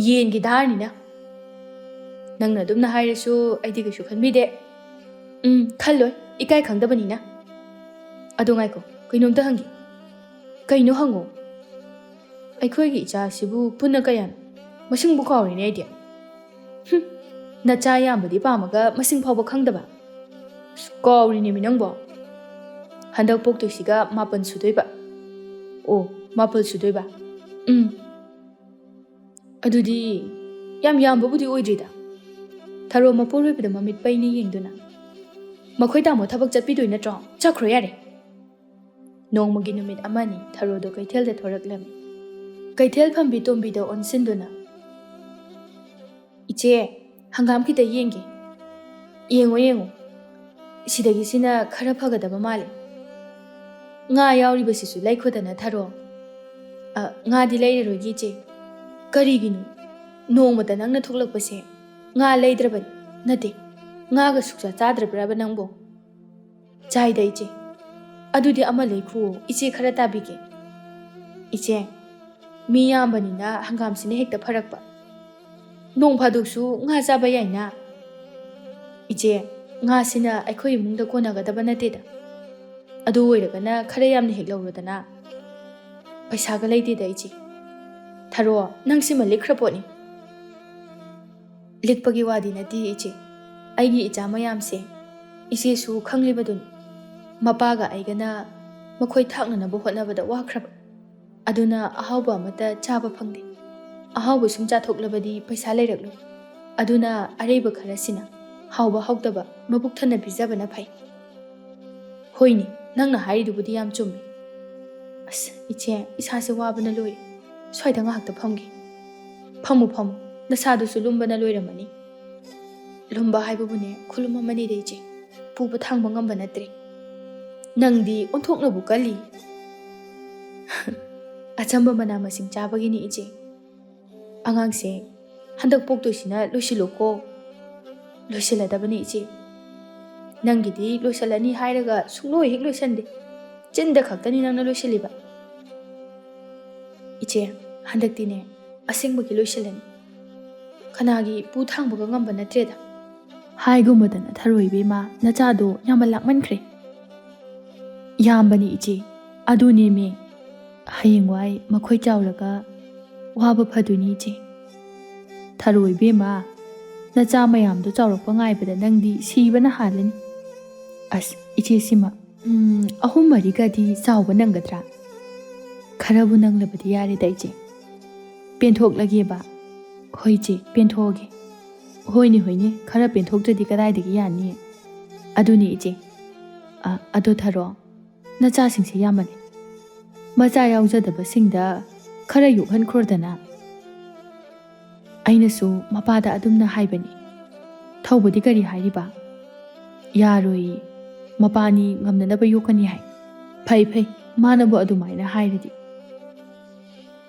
ꯌꯦꯟꯒꯤ ꯙꯥꯔꯅꯤꯅ꯫ ꯅꯪꯅ ꯑꯗꯨꯝꯅ ꯍꯥꯏꯔꯁꯨ ꯑꯩꯗꯤ ꯀꯩꯁꯨ ꯈꯟꯕꯤꯗꯦ꯫ ꯎꯝ, ꯈꯜꯂꯣꯏ, ꯏꯀꯥꯏ ꯈꯪꯗꯕꯅꯤꯅ꯫ ꯑꯗꯣ ꯉꯥꯏꯈꯣ, ꯀꯩꯅꯣꯝꯇ ꯍꯪꯒꯦ꯫ ꯀꯩꯅꯣ ꯍꯪꯉꯣ꯫ ꯑꯩꯈꯣꯏꯒꯤ ꯏꯆꯥꯁꯤꯕꯨ ꯄꯨꯟꯅ ꯀꯌꯥꯅꯣ? ꯃꯁꯤꯡꯕꯨ ꯀꯥꯎꯔꯦꯅꯦ ꯑꯩꯗꯤ꯫ ꯍꯨꯝ, ꯅꯆꯥ ꯌꯥꯝꯕꯗꯤ ꯄꯥꯝꯃꯒ ꯃꯁꯤꯡ ꯐꯥꯎꯕ ꯈꯪꯗꯕ? ꯑꯁ, ꯀꯥꯎꯔꯤꯅꯦꯃꯤ ꯅꯪꯕꯣ꯫ ꯍꯟꯗꯛ ꯄꯣꯛꯇꯣꯏꯁꯤꯒ ꯃꯥꯄꯟ ꯁꯨꯗꯣꯏꯕ꯫ ꯑꯣ, ꯃꯥꯄꯜ ꯁꯨꯗꯣꯏꯕ꯫ ꯎꯝ꯫ ꯑꯗꯨꯗꯤ ꯌꯥꯝ ꯌꯥꯝꯕꯕꯨꯗꯤ ꯑꯣꯏꯗ꯭ꯔꯤꯗ꯫ ꯊꯔꯣ ꯃꯄꯨꯔꯣꯏꯕꯗ ꯃꯃꯤꯠ ꯄꯩꯅ ꯌꯦꯡꯗꯨꯅ, "ꯃꯈꯣꯏ ꯇꯥꯃꯣ ꯊꯕꯛ ꯆꯠꯄꯤꯗꯣꯏ ꯅꯠꯇ꯭ꯔꯣ? ꯆꯠꯈ꯭ꯔꯣ ꯌꯥꯔꯦ"꯫ ꯅꯣꯡꯃꯒꯤ ꯅꯨꯃꯤꯠ ꯑꯃꯅꯤ ꯊꯔꯣꯗꯣ ꯀꯩꯊꯦꯜꯗ ꯊꯣꯔꯛꯂꯝꯃꯤ꯫ ꯀꯩꯊꯦꯜ ꯐꯝꯕꯤ ꯇꯣꯝꯕꯤꯗ ꯑꯣꯟꯁꯤꯟꯗꯨꯅ, "ꯏꯆꯦ, ꯍꯪꯒꯥꯝ ꯈꯤꯇ ꯌꯦꯡꯒꯦ"꯫ "ꯌꯦꯡꯉꯣ, ꯌꯦꯡꯉꯣ꯫ ꯁꯤꯗꯒꯤ ꯁꯤꯅ ꯈꯔ ꯐꯒꯗꯕ ꯃꯥꯜꯂꯦ꯫ ꯉꯥ ꯌꯥꯎꯔꯤꯕꯁꯤꯁꯨ ꯂꯩꯈꯣꯗꯅ ꯊꯔꯣ"꯫ "ꯑ, ꯉꯥꯗꯤ ꯂꯩꯔꯔꯣꯏꯒꯦ ꯏꯆꯦ"꯫ "ꯀꯔꯤꯒꯤꯅꯣ? ꯅꯣꯡꯃꯇ ꯅꯪꯅ ꯊꯣꯛꯂꯛꯄꯁꯦ ꯉꯥ ꯂꯩꯗ꯭ꯔꯕꯅꯤ, ꯅꯠꯇꯦ, ꯉꯥꯒ ꯁꯨꯛꯆꯥ ꯆꯥꯗ꯭ꯔꯕ꯭ꯔꯕ ꯅꯪꯕꯣ?" "ꯆꯥꯏꯗ ꯏꯆꯦ"꯫ "ꯑꯗꯨꯗꯤ ꯑꯃ ꯂꯩꯈꯨꯑꯣ, ꯏꯆꯦ ꯈꯔ ꯇꯥꯕꯤꯒꯦ"꯫ "ꯏꯆꯦ, ꯃꯤ ꯌꯥꯝꯕꯅꯤꯅ ꯍꯪꯒꯥꯝꯁꯤꯅ ꯍꯦꯛꯇ ꯐꯔꯛꯄ꯫ ꯅꯣꯡ ꯐꯥꯗꯣꯛꯁꯨ ꯉꯥ ꯆꯥꯕ ꯌꯥꯏꯅ"꯫ "ꯏꯆꯦ, ꯉꯥꯁꯤꯅ ꯑꯩꯈꯣꯏ ꯏꯃꯨꯡꯗ ꯀꯣꯟꯅꯒꯗꯕ ꯅꯠꯇꯦꯗ꯫ ꯑꯗꯨ ꯑꯣꯏꯔꯒꯅ ꯈꯔ ꯌꯥꯝꯅ ꯍꯦꯛ ꯂꯧꯔꯣꯗꯅ"꯫ "ꯄꯩꯁꯥꯒ ꯂꯩꯇꯦꯗ ꯏꯆꯦ"꯫ "ꯊꯔꯣ, ꯅꯪ ꯁꯤꯃ ꯂꯤꯛꯈ꯭ꯔ ꯄꯣꯠꯅꯤ"꯫ "ꯂꯤꯛꯄꯒꯤ ꯋꯥꯗꯤ ꯅꯠꯇꯦ ꯏꯆꯦ, ꯑꯩꯒꯤ ꯏꯆꯥ ꯃꯌꯥꯝꯁꯦ ꯏꯆꯦꯁꯨ ꯈꯪꯂꯤꯕꯗꯨꯅꯤ꯫ ꯃꯄꯥꯒ ꯑꯩꯒꯅ ꯃꯈꯣꯏ ꯊꯥꯛꯅꯅꯕ ꯍꯣꯠꯅꯕꯗ ꯋꯥꯈ꯭ꯔꯕ꯫ ꯑꯗꯨꯅ ꯑꯍꯥꯎꯕ ꯑꯃꯠꯇ ꯆꯥꯕ ꯐꯪꯗꯦ꯫ ꯑꯍꯥꯎꯕ ꯁꯨꯝ ꯆꯥꯊꯣꯛꯂꯕꯗꯤ ꯄꯩꯁꯥ ꯂꯩꯔꯛꯂꯣꯏ꯫ ꯑꯗꯨꯅ ꯑꯔꯩꯕ ꯈꯔꯁꯤꯅ ꯍꯥꯎꯕ ꯍꯥꯎꯇꯕ ꯃꯕꯨꯛ ꯊꯟꯅ ꯄꯤꯖꯕꯅ ꯐꯩ"꯫ "ꯍꯣꯏꯅꯦ, ꯅꯪꯅ ꯍꯥꯏꯔꯤꯗꯨꯕꯨꯗꯤ ꯌꯥꯝ ꯆꯨꯝꯃꯤ꯫ ꯑꯁ, ꯏꯆꯦ, ꯏꯁꯥꯁꯦ ꯋꯥꯕꯅ ꯂꯣꯏꯔꯦ꯫ ꯁ꯭ꯋꯥꯏꯗ ꯉꯥꯏꯍꯥꯛꯇ ꯐꯝꯒꯦ꯫ ꯐꯝꯃꯨ, ꯐꯝꯃꯨ꯫ ꯅꯁꯥꯗꯨꯁꯨ ꯂꯨꯝꯕꯅ ꯂꯣꯏꯔꯝꯃꯅꯤ꯫ ꯂꯨꯝꯕ ꯍꯥꯏꯕꯕꯨꯅꯦ, ꯈꯨꯂꯨꯝ ꯑꯃꯅꯤꯗ, ꯏꯆꯦ꯫ ꯄꯨꯕ ꯊꯥꯡꯕ ꯉꯝꯕ ꯅꯠꯇ꯭ꯔꯦ꯫ ꯅꯪꯗꯤ ꯑꯣꯟꯊꯣꯛꯅꯕꯨ ꯀꯜꯂꯤ꯫ ꯑꯆꯝꯕ ꯃꯅꯥ ꯃꯁꯤꯡ ꯆꯥꯕꯒꯤꯅꯤ, ꯏꯆꯦ꯫ ꯑꯉꯥꯡꯁꯦ, ꯍꯟꯗꯛ ꯄꯣꯛꯇꯣꯏꯁꯤꯅ ꯂꯣꯏꯁꯤꯜꯂꯣꯀꯣ꯫ ꯂꯣꯏꯁꯤꯜꯂꯗꯕꯅꯤ, ꯏꯆꯦ꯫ ꯅꯪꯒꯤꯗꯤ ꯂꯣꯏꯁꯤꯜꯂꯅꯤ ꯍꯥꯏꯔꯒ ꯁꯨꯡꯂꯣꯏ ꯍꯦꯛ ꯂꯣꯏꯁꯤꯟꯗꯦ꯫ ꯆꯤꯟꯗ ꯈꯛꯇꯅꯤ ꯅꯪꯅ ꯂꯣꯏꯁꯤꯜꯂꯤꯕ꯫ ꯏꯆꯦ, ꯍꯟꯗꯛꯇꯤꯅꯦ, ꯑꯁꯦꯡꯕꯒꯤ ꯂꯣꯏꯁꯤꯜꯂꯅꯤ꯫ ꯀꯅꯥꯒꯤ ꯄꯨ ꯊꯥꯡꯕꯒ ꯉꯝꯕ ꯅꯠꯇ꯭ꯔꯦꯗ꯫ ꯍꯥꯏꯒꯨꯝꯕꯗꯅ ꯊꯔꯣꯏ ꯏꯕꯦꯝꯃ, ꯅꯆꯥꯗꯣ ꯌꯥꯝꯅ ꯂꯥꯛꯃꯟꯈ꯭ꯔꯦ꯫ ꯌꯥꯝꯕꯅꯤ ꯏꯆꯦ, ꯑꯗꯨꯅꯦꯃꯤ꯫ ꯍꯌꯦꯡꯋꯥꯏ ꯃꯈꯣꯏ ꯆꯥꯎꯔꯒ ꯋꯥꯕ ꯐꯗꯣꯏꯅꯤ ꯏꯆꯦ꯫ ꯊꯔꯣꯏ ꯏꯕꯦꯝꯃ, ꯅꯆꯥ ꯃꯌꯥꯝꯗꯣ ꯆꯥꯎꯔꯛꯄ ꯉꯥꯏꯕꯗ ꯅꯪꯗꯤ ꯁꯤꯕꯅ ꯍꯥꯜꯂꯅꯤ꯫ ꯑꯁ, ꯏꯆꯦ ꯁꯤꯃ, ꯎꯝ, ꯑꯍꯨꯝ ꯃꯔꯤꯒꯗꯤ ꯆꯥꯎꯕ ꯅꯪꯒꯗ꯭ꯔꯥ? ꯈꯔꯕꯨ ꯅꯪꯂꯕꯗꯤ ꯌꯥꯔꯦꯗ ꯏꯆꯦ꯫ ꯄꯦꯟꯊꯣꯛꯂꯒꯦꯕ꯫ ꯍꯣꯏ ꯏꯆꯦ, ꯄꯦꯟꯊꯣꯛꯑꯒꯦ꯫ ꯍꯣꯏꯅꯦ, ꯍꯣꯏꯅꯦ, ꯈꯔ ꯄꯦꯟꯊꯣꯛꯇ꯭ꯔꯗꯤ ꯀꯗꯥꯏꯗꯒꯤ ꯌꯥꯅꯤ? ꯑꯗꯨꯅꯦ ꯏꯆꯦ꯫ ꯑ, ꯑꯗꯣ ꯊꯔꯣ, ꯅꯆꯥꯁꯤꯡꯁꯦ ꯌꯥꯝꯃꯜꯂꯦ꯫ ꯃꯆꯥ ꯌꯥꯎꯖꯗꯕꯁꯤꯡꯗ ꯈꯔ ꯌꯣꯛꯍꯟꯈ꯭ꯔꯣꯗꯅ꯫ ꯑꯩꯅꯁꯨ ꯃꯄꯥꯗ ꯑꯗꯨꯝꯅ ꯍꯥꯏꯕꯅꯤ꯫ ꯊꯧꯕꯗꯤ ꯀꯔꯤ ꯍꯥꯏꯔꯤꯕ? ꯌꯥꯔꯣꯏꯌꯦ꯫ ꯃꯄꯥꯅꯤ ꯉꯝꯅꯅꯕ ꯌꯣꯛꯀꯅꯤ ꯍꯥꯏ꯫ ꯐꯩ, ꯐꯩ, ꯃꯥꯅꯕꯨ ꯑꯗꯨꯃꯥꯏꯅ ꯍꯥꯏꯔꯗꯤ꯫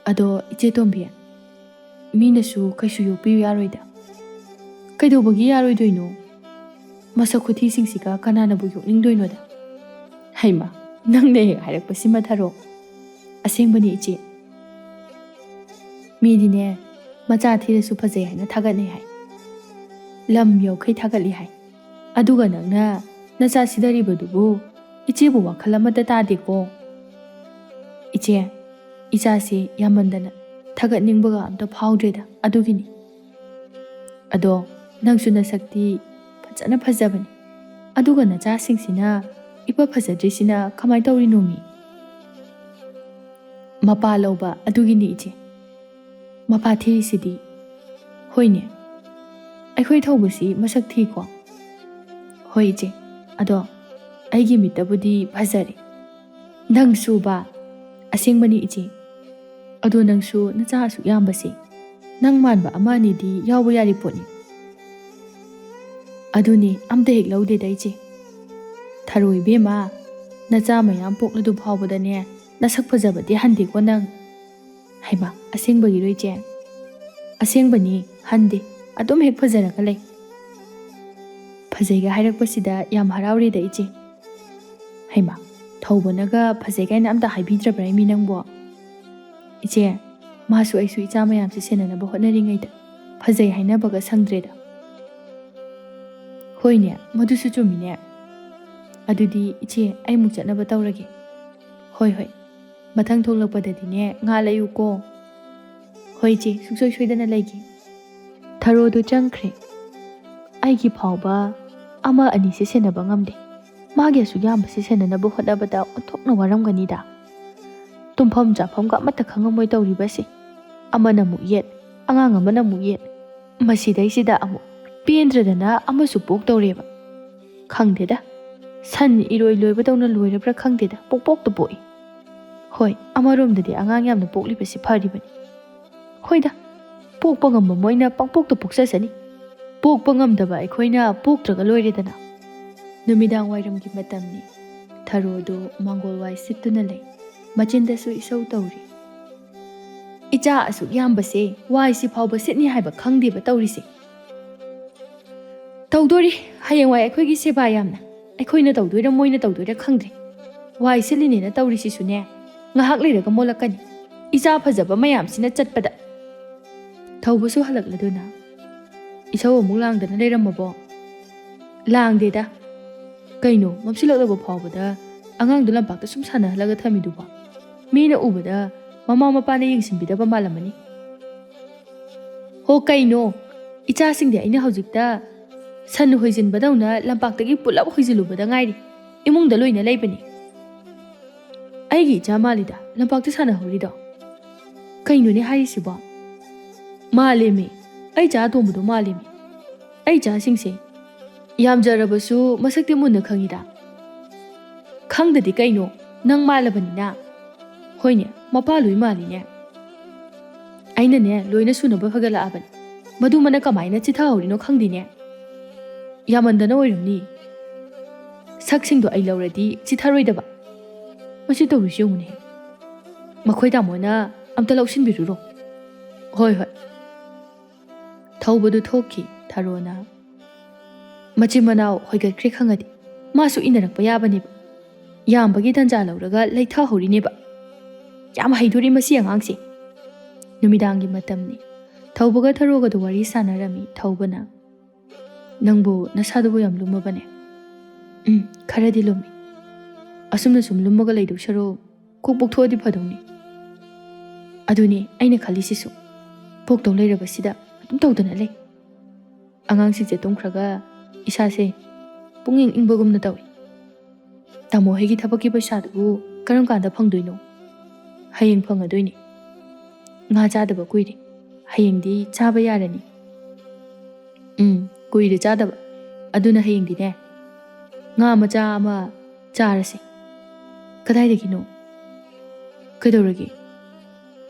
ꯑꯗꯣ ꯏꯆꯦ ꯇꯣꯝꯕꯤ, ꯃꯤꯅꯁꯨ ꯀꯩꯁꯨ ꯌꯣꯛꯄꯤꯌꯨ ꯌꯥꯔꯣꯏꯗ꯫ ꯀꯩꯗꯧꯕꯒꯤ ꯌꯥꯔꯣꯏꯗꯣꯏꯅꯣ? ꯃꯁꯛ ꯈꯨꯊꯤꯁꯤꯡꯁꯤꯒ ꯀꯅꯥꯅꯕꯨ ꯌꯣꯛꯅꯤꯡꯗꯣꯏꯅꯣꯗ? ꯍꯩꯃꯥ, ꯅꯪꯅ ꯍꯦꯛ ꯍꯥꯏꯔꯛꯄꯁꯤꯃ ꯊꯔꯣ꯫ ꯑꯁꯦꯡꯕꯅꯤ ꯏꯆꯦ꯫ ꯃꯤꯗꯤꯅꯦ, ꯃꯆꯥ ꯊꯤꯔꯁꯨ ꯐꯖꯩ ꯍꯥꯏꯅ ꯊꯥꯒꯠꯅꯩ ꯍꯥꯏ꯫ ꯂꯝ ꯌꯧꯈꯩ ꯊꯥꯒꯠꯂꯤ ꯍꯥꯏ꯫ ꯑꯗꯨꯒ ꯅꯪꯅ ꯅꯆꯥ ꯁꯤꯗꯔꯤꯕꯗꯨꯕꯨ ꯏꯆꯦꯕꯨ ꯋꯥꯈꯜ ꯑꯃꯠꯇ ꯇꯥꯗꯦꯀꯣ꯫ ꯏꯆꯦ, ꯏꯆꯥꯁꯦ ꯌꯥꯝꯃꯟꯗꯅ ꯊꯥꯒꯠꯅꯤꯡꯕꯒ ꯑꯝꯇ ꯐꯥꯎꯗ꯭ꯔꯦꯗ, ꯑꯗꯨꯒꯤꯅꯤ꯫ ꯑꯗꯣ ꯅꯪꯁꯨ ꯅꯁꯛꯇꯤ ꯐꯖꯅ ꯐꯖꯕꯅꯤ, ꯑꯗꯨꯒ ꯅꯆꯥꯁꯤꯡꯁꯤꯅ ꯏꯐ ꯐꯖꯗ꯭ꯔꯤꯁꯤꯅ ꯀꯃꯥꯏ ꯇꯧꯔꯤꯅꯣꯃꯤ? ꯃꯄꯥ ꯂꯧꯕ ꯑꯗꯨꯒꯤꯅꯤ ꯏꯆꯦ꯫ ꯃꯄꯥ ꯊꯤꯔꯤꯁꯤꯗꯤ꯫ ꯍꯣꯏꯅꯦ, ꯑꯩꯈꯣꯏ ꯊꯧꯕꯁꯤ ꯃꯁꯛ ꯊꯤꯀꯣ? ꯍꯣꯏ ꯏꯆꯦ, ꯑꯗꯣ ꯑꯩꯒꯤ ꯃꯤꯠꯇꯕꯨꯗꯤ ꯐꯖꯔꯦ꯫ ꯅꯪꯁꯨꯕ? ꯑꯁꯦꯡꯕꯅꯤ ꯏꯆꯦ꯫ ꯑꯗꯣ ꯅꯪꯁꯨ ꯅꯆꯥ ꯑꯁꯨꯛ ꯌꯥꯝꯕꯁꯦ ꯅꯪ ꯃꯥꯟꯕ ꯑꯃ ꯑꯅꯤꯗꯤ ꯌꯥꯎꯕ ꯌꯥꯔꯤ ꯄꯣꯠꯅꯤ꯫ ꯑꯗꯨꯅꯤ ꯑꯝꯇ ꯍꯦꯛ ꯂꯧꯗꯦꯗ ꯏꯆꯦ꯫ ꯊꯔꯣ ꯏꯕꯦꯝꯃ, ꯅꯆꯥ ꯃꯌꯥꯝ ꯄꯣꯛꯂꯗꯨ ꯐꯥꯎꯕꯗꯅꯦ ꯅꯁꯛ ꯐꯖꯕꯗꯤ ꯍꯟꯗꯦꯀꯣ ꯅꯪ꯫ ꯍꯩꯃꯥ, ꯑꯁꯦꯡꯕꯒꯤꯔꯣ ꯏꯆꯦ? ꯑꯁꯦꯡꯕꯅꯤ, ꯍꯟꯗꯦ꯫ ꯑꯗꯨꯝ ꯍꯦꯛ ꯐꯖꯔꯒ ꯂꯩ꯫ ꯐꯖꯩꯒ ꯍꯥꯏꯔꯛꯄꯁꯤꯗ ꯌꯥꯝ ꯍꯔꯥꯎꯔꯦꯗ ꯏꯆꯦ꯫ ꯍꯩꯃꯥ, ꯊꯧꯕꯅꯒ ꯐꯖꯩ ꯀꯥꯏꯅ ꯑꯝꯇ ꯍꯥꯏꯕꯤꯗ꯭ꯔꯕ꯭ꯔꯥ ꯏꯃꯤ ꯅꯪꯕꯣ? ꯏꯆꯦ, ꯃꯥꯁꯨ ꯑꯩꯁꯨ ꯏꯆꯥ ꯃꯌꯥꯝꯁꯦ ꯁꯦꯟꯅꯅꯕ ꯍꯣꯠꯅꯔꯤꯉꯩꯗ ꯐꯖꯩ ꯍꯥꯏꯅꯕꯒ ꯁꯪꯗ꯭ꯔꯦꯗ꯫ ꯍꯣꯏꯅꯦ, ꯃꯗꯨꯁꯨ ꯆꯨꯝꯃꯤꯅꯦ꯫ ꯑꯗꯨꯗꯤ ꯏꯆꯦ, ꯑꯩ ꯑꯃꯨꯛ ꯆꯠꯅꯕ ꯇꯧꯔꯒꯦ꯫ ꯍꯣꯏ, ꯍꯣꯏ꯫ ꯃꯊꯪ ꯊꯣꯛꯂꯛꯄꯗꯗꯤꯅꯦ ꯉꯥ ꯂꯩꯌꯨꯀꯣ꯫ ꯍꯣꯏ ꯏꯆꯦ, ꯁꯨꯡꯁꯣꯏ ꯁꯣꯏꯗꯅ ꯂꯩꯒꯦ꯫ ꯊꯔꯣꯗꯨ ꯆꯪꯈ꯭ꯔꯦ꯫ ꯑꯩꯒꯤ ꯐꯥꯎꯕ ꯑꯃ ꯑꯅꯤꯁꯦ ꯁꯦꯟꯅꯕ ꯉꯝꯗꯦ꯫ ꯃꯥꯒꯤ ꯑꯁꯨꯛ ꯌꯥꯝꯕꯁꯦ ꯁꯦꯟꯅꯅꯕ ꯍꯣꯠꯅꯕꯗ ꯑꯣꯟꯊꯣꯛꯅ ꯋꯥꯔꯝꯒꯅꯤꯗ꯫ ꯇꯨꯝꯐꯝ ꯆꯥꯐꯝꯒ ꯑꯃꯠꯇ ꯈꯪꯉꯝꯃꯣꯏ ꯇꯧꯔꯤꯕꯁꯦ꯫ ꯑꯃꯅ ꯑꯃꯨꯛ ꯌꯦꯠ, ꯑꯉꯥꯡ ꯑꯃꯅ ꯑꯃꯨꯛ ꯌꯦꯠ꯫ ꯃꯁꯤꯗꯩꯁꯤꯗ ꯑꯃꯨꯛ ꯄꯦꯟꯗ꯭ꯔꯗꯅ ꯑꯃꯁꯨ ꯄꯣꯛꯇꯧꯔꯦꯕ꯫ ꯈꯪꯗꯦꯗ, ꯁꯟ ꯏꯔꯣꯏ ꯂꯣꯏꯕꯗꯧꯅ ꯂꯣꯏꯔꯕ꯭ꯔꯥ ꯈꯪꯗꯦꯗ, ꯄꯣꯛꯄꯣꯛꯇ ꯄꯣꯛꯏ꯫ ꯍꯣꯏ, ꯑꯃꯔꯣꯝꯗꯗꯤ ꯑꯉꯥꯡ ꯌꯥꯝꯅ ꯄꯣꯛꯂꯤꯕꯁꯤ ꯐꯔꯤꯕꯅꯤ꯫ ꯍꯣꯏꯗ, ꯄꯣꯛꯄ ꯉꯝꯕ ꯃꯣꯏꯅ ꯄꯪꯄꯣꯛꯇ ꯄꯣꯛꯆꯁꯅꯤ꯫ ꯄꯣꯛꯄ ꯉꯝꯗꯕ ꯑꯩꯈꯣꯏꯅ ꯄꯣꯛꯇ꯭ꯔꯒ ꯂꯣꯏꯔꯦꯗꯅ꯫ ꯅꯨꯃꯤꯗꯥꯡ ꯋꯥꯏꯔꯝꯒꯤ ꯃꯇꯝꯅꯤ꯫ ꯊꯔꯣꯗꯨ ꯃꯥꯡꯒꯣꯜ ꯋꯥꯏ ꯁꯤꯠꯇꯨꯅ ꯂꯩ꯫ ꯃꯆꯤꯟꯗꯁꯨ ꯏꯁꯧ ꯇꯧꯔꯤ꯫ "ꯏꯆꯥ ꯑꯁꯨꯛ ꯌꯥꯝꯕꯁꯦ ꯋꯥꯏꯁꯤ ꯐꯥꯎꯕ ꯁꯤꯠꯅꯤ ꯍꯥꯏꯕ ꯈꯪꯗꯦꯕ ꯇꯧꯔꯤꯁꯦ꯫ ꯇꯧꯗꯣꯔꯤ, ꯍꯌꯦꯡꯋꯥꯏ ꯑꯩꯈꯣꯏꯒꯤ ꯁꯦꯕꯥ ꯌꯥꯝꯅ꯫ ꯑꯩꯈꯣꯏꯅ ꯇꯧꯗꯣꯏꯔ ꯃꯣꯏꯅ ꯇꯧꯗꯣꯏꯔ ꯈꯪꯗ꯭ꯔꯦ꯫ ꯋꯥꯏ ꯁꯤꯠꯂꯤꯅꯦꯅ ꯇꯧꯔꯤꯁꯤꯁꯨꯅꯦ, ꯉꯥꯏꯍꯥꯛ ꯂꯩꯔꯒ ꯃꯣꯠꯂꯛꯀꯅꯤ꯫ ꯏꯆꯥ ꯐꯖꯕ ꯃꯌꯥꯝꯁꯤꯅ ꯆꯠꯄꯗ꯫" ꯊꯧꯕꯁꯨ ꯍꯜꯂꯛꯂꯗꯨꯅ, "ꯏꯁꯧ ꯑꯃꯨꯛ ꯂꯥꯡꯗꯅ ꯂꯩꯔꯝꯃꯕꯣ?" "ꯂꯥꯡꯗꯦꯗ꯫ ꯀꯩꯅꯣ, ꯃꯝꯁꯤꯜꯂꯛꯂꯕ ꯐꯥꯎꯕꯗ ꯑꯉꯥꯡꯗꯣ ꯂꯝꯄꯥꯛꯇ ꯁꯨꯝ ꯁꯥꯟꯅꯍꯜꯂꯒ ꯊꯝꯃꯤꯗꯨꯕꯣ? ꯃꯤꯅ ꯎꯕꯗ ꯃꯃꯥ ꯃꯄꯥꯅ ꯌꯦꯡꯁꯤꯟꯕꯤꯗꯕ ꯃꯥꯜꯂꯝꯃꯅꯤ꯫" "ꯍꯣ ꯀꯩꯅꯣ, ꯏꯆꯥꯁꯤꯡꯗꯤ ꯑꯩꯅ ꯍꯧꯖꯤꯛꯇ ꯁꯟ ꯍꯣꯏꯖꯤꯟꯕꯗꯧꯅ ꯂꯝꯄꯥꯛꯇꯒꯤ ꯄꯨꯂꯞ ꯍꯣꯏꯖꯤꯜꯂꯨꯕꯗ ꯉꯥꯏꯔꯤ꯫ ꯏꯃꯨꯡꯗ ꯂꯣꯏꯅ ꯂꯩꯕꯅꯤ꯫" "ꯑꯩꯒꯤ ꯏꯆꯥ ꯃꯥꯜꯂꯤꯗ ꯂꯝꯄꯥꯛꯇ ꯁꯥꯟꯅꯍꯧꯔꯤꯗꯣ꯫ ꯀꯩꯅꯣꯅꯦ ꯍꯥꯏꯔꯤꯁꯤꯕꯣ? ꯃꯥꯜꯂꯦꯃꯤ, ꯑꯩ ꯏꯆꯥ ꯑꯇꯣꯝꯕꯗꯣ ꯃꯥꯜꯂꯦꯃꯤ꯫ ꯑꯩ ꯏꯆꯥꯁꯤꯡꯁꯦ ꯌꯥꯝꯖꯔꯕꯁꯨ ꯃꯁꯛꯇꯤ ꯃꯨꯟꯅ ꯈꯪꯉꯤꯗ꯫ ꯈꯪꯗꯗꯤ ꯀꯩꯅꯣ, ꯅꯪ ꯃꯥꯜꯂꯕꯅꯤꯅ꯫ ꯍꯣꯏꯅꯦ, ꯃꯄꯥ ꯂꯣꯏ ꯃꯥꯜꯂꯤꯅꯦ꯫ ꯑꯩꯅꯅꯦ, ꯂꯣꯏꯅ ꯁꯨꯅꯕ ꯐꯒꯠꯂꯛꯑꯕꯅꯤ꯫ ꯃꯗꯨꯃꯅ ꯀꯃꯥꯏꯅ ꯆꯤꯊꯍꯧꯔꯤꯅꯣ ꯈꯪꯗꯦꯅꯦ꯫ ꯌꯥꯝꯃꯟꯗꯅ ꯑꯣꯏꯔꯝꯅꯤ꯫ ꯁꯛꯁꯤꯡꯗꯣ ꯑꯩ ꯂꯧꯔꯗꯤ ꯆꯤꯊꯔꯣꯏꯗꯕ꯫ ꯃꯁꯤ ꯇꯧꯔꯤꯁꯤ ꯌꯦꯡꯉꯨꯅꯦ꯫ ꯃꯈꯣꯏ ꯇꯥꯃꯣꯅ ꯑꯝꯇ ꯂꯧꯁꯤꯟꯕꯤꯔꯨꯔꯣ꯫ ꯍꯣꯏ, ꯍꯣꯏ꯫ ꯊꯧꯕꯗꯨ ꯊꯣꯛꯈꯤ ꯊꯔꯣꯅ꯫ ꯃꯆꯤꯟ ꯃꯅꯥꯎ ꯍꯣꯏꯒꯠꯈ꯭ꯔꯦ ꯈꯪꯉꯗꯤ ꯃꯥꯁꯨ ꯏꯟꯅꯔꯛꯄ ꯌꯥꯕꯅꯦꯕ꯫ ꯌꯥꯝꯕꯒꯤ ꯇꯟꯖꯥ ꯂꯧꯔꯒ ꯂꯩꯊꯍꯧꯔꯤꯅꯦꯕ꯫ ꯌꯥꯝ ꯍꯩꯗꯣꯔꯤ ꯃꯁꯤ ꯑꯉꯥꯡꯁꯦ꯫ ꯅꯨꯃꯤꯗꯥꯡꯒꯤ ꯃꯇꯝꯅꯤ꯫ ꯊꯧꯕꯒ ꯊꯔꯣꯒꯗꯨ ꯋꯥꯔꯤ ꯁꯥꯟꯅꯔꯝꯃꯤ ꯊꯧꯕꯅ꯫ "ꯅꯪꯕꯨ ꯅꯁꯥꯗꯨꯕꯨ ꯌꯥꯝ ꯂꯨꯝꯃꯕꯅꯦ?" "ꯎꯝ, ꯈꯔꯗꯤ ꯂꯨꯝꯃꯤ꯫ ꯑꯁꯨꯝꯅ ꯁꯨꯝ ꯂꯨꯝꯃꯒ ꯂꯩꯗꯧ ꯁꯔꯨꯛ ꯀꯣꯛ ꯄꯣꯛꯊꯣꯛꯑꯗꯤ ꯐꯗꯧꯅꯤ꯫ ꯑꯗꯨꯅꯤ ꯑꯩꯅ ꯈꯜꯂꯤꯁꯤꯁꯨ꯫ ꯄꯣꯛꯇꯧ ꯂꯩꯔꯕꯁꯤꯗ ꯑꯗꯨꯝ ꯇꯧꯗꯅ ꯂꯩ꯫ ꯑꯉꯥꯡꯁꯤꯡꯁꯦ ꯇꯨꯝꯈ꯭ꯔꯒ ꯏꯁꯥꯁꯦ ꯄꯨꯛꯅꯤꯡ ꯏꯪꯕꯒꯨꯝꯅ ꯇꯧꯏ꯫ ꯇꯥꯃꯣ ꯍꯣꯏꯒꯤ ꯊꯕꯛꯀꯤ ꯄꯩꯁꯥꯗꯨꯕꯨ ꯀꯔꯝ ꯀꯥꯟꯗ ꯐꯪꯗꯣꯏꯅꯣ?" "ꯍꯌꯦꯡ ꯐꯪꯉꯗꯣꯏꯅꯤ꯫ ꯉꯥ ꯆꯥꯗꯕ ꯀꯨꯏꯔꯦ꯫ ꯍꯌꯦꯡꯗꯤ ꯆꯥꯕ ꯌꯥꯔꯅꯤ꯫" "ꯎꯝ, ꯀꯨꯏꯔꯦ ꯆꯥꯗꯕ꯫ ꯑꯗꯨꯅ ꯍꯌꯦꯡꯗꯤꯅꯦ, ꯉꯥ ꯃꯆꯥ ꯑꯃ ꯆꯥꯔꯁꯦ꯫" "ꯀꯗꯥꯏꯗꯒꯤꯅꯣ?" "ꯀꯩꯗꯧꯔꯒꯦ?"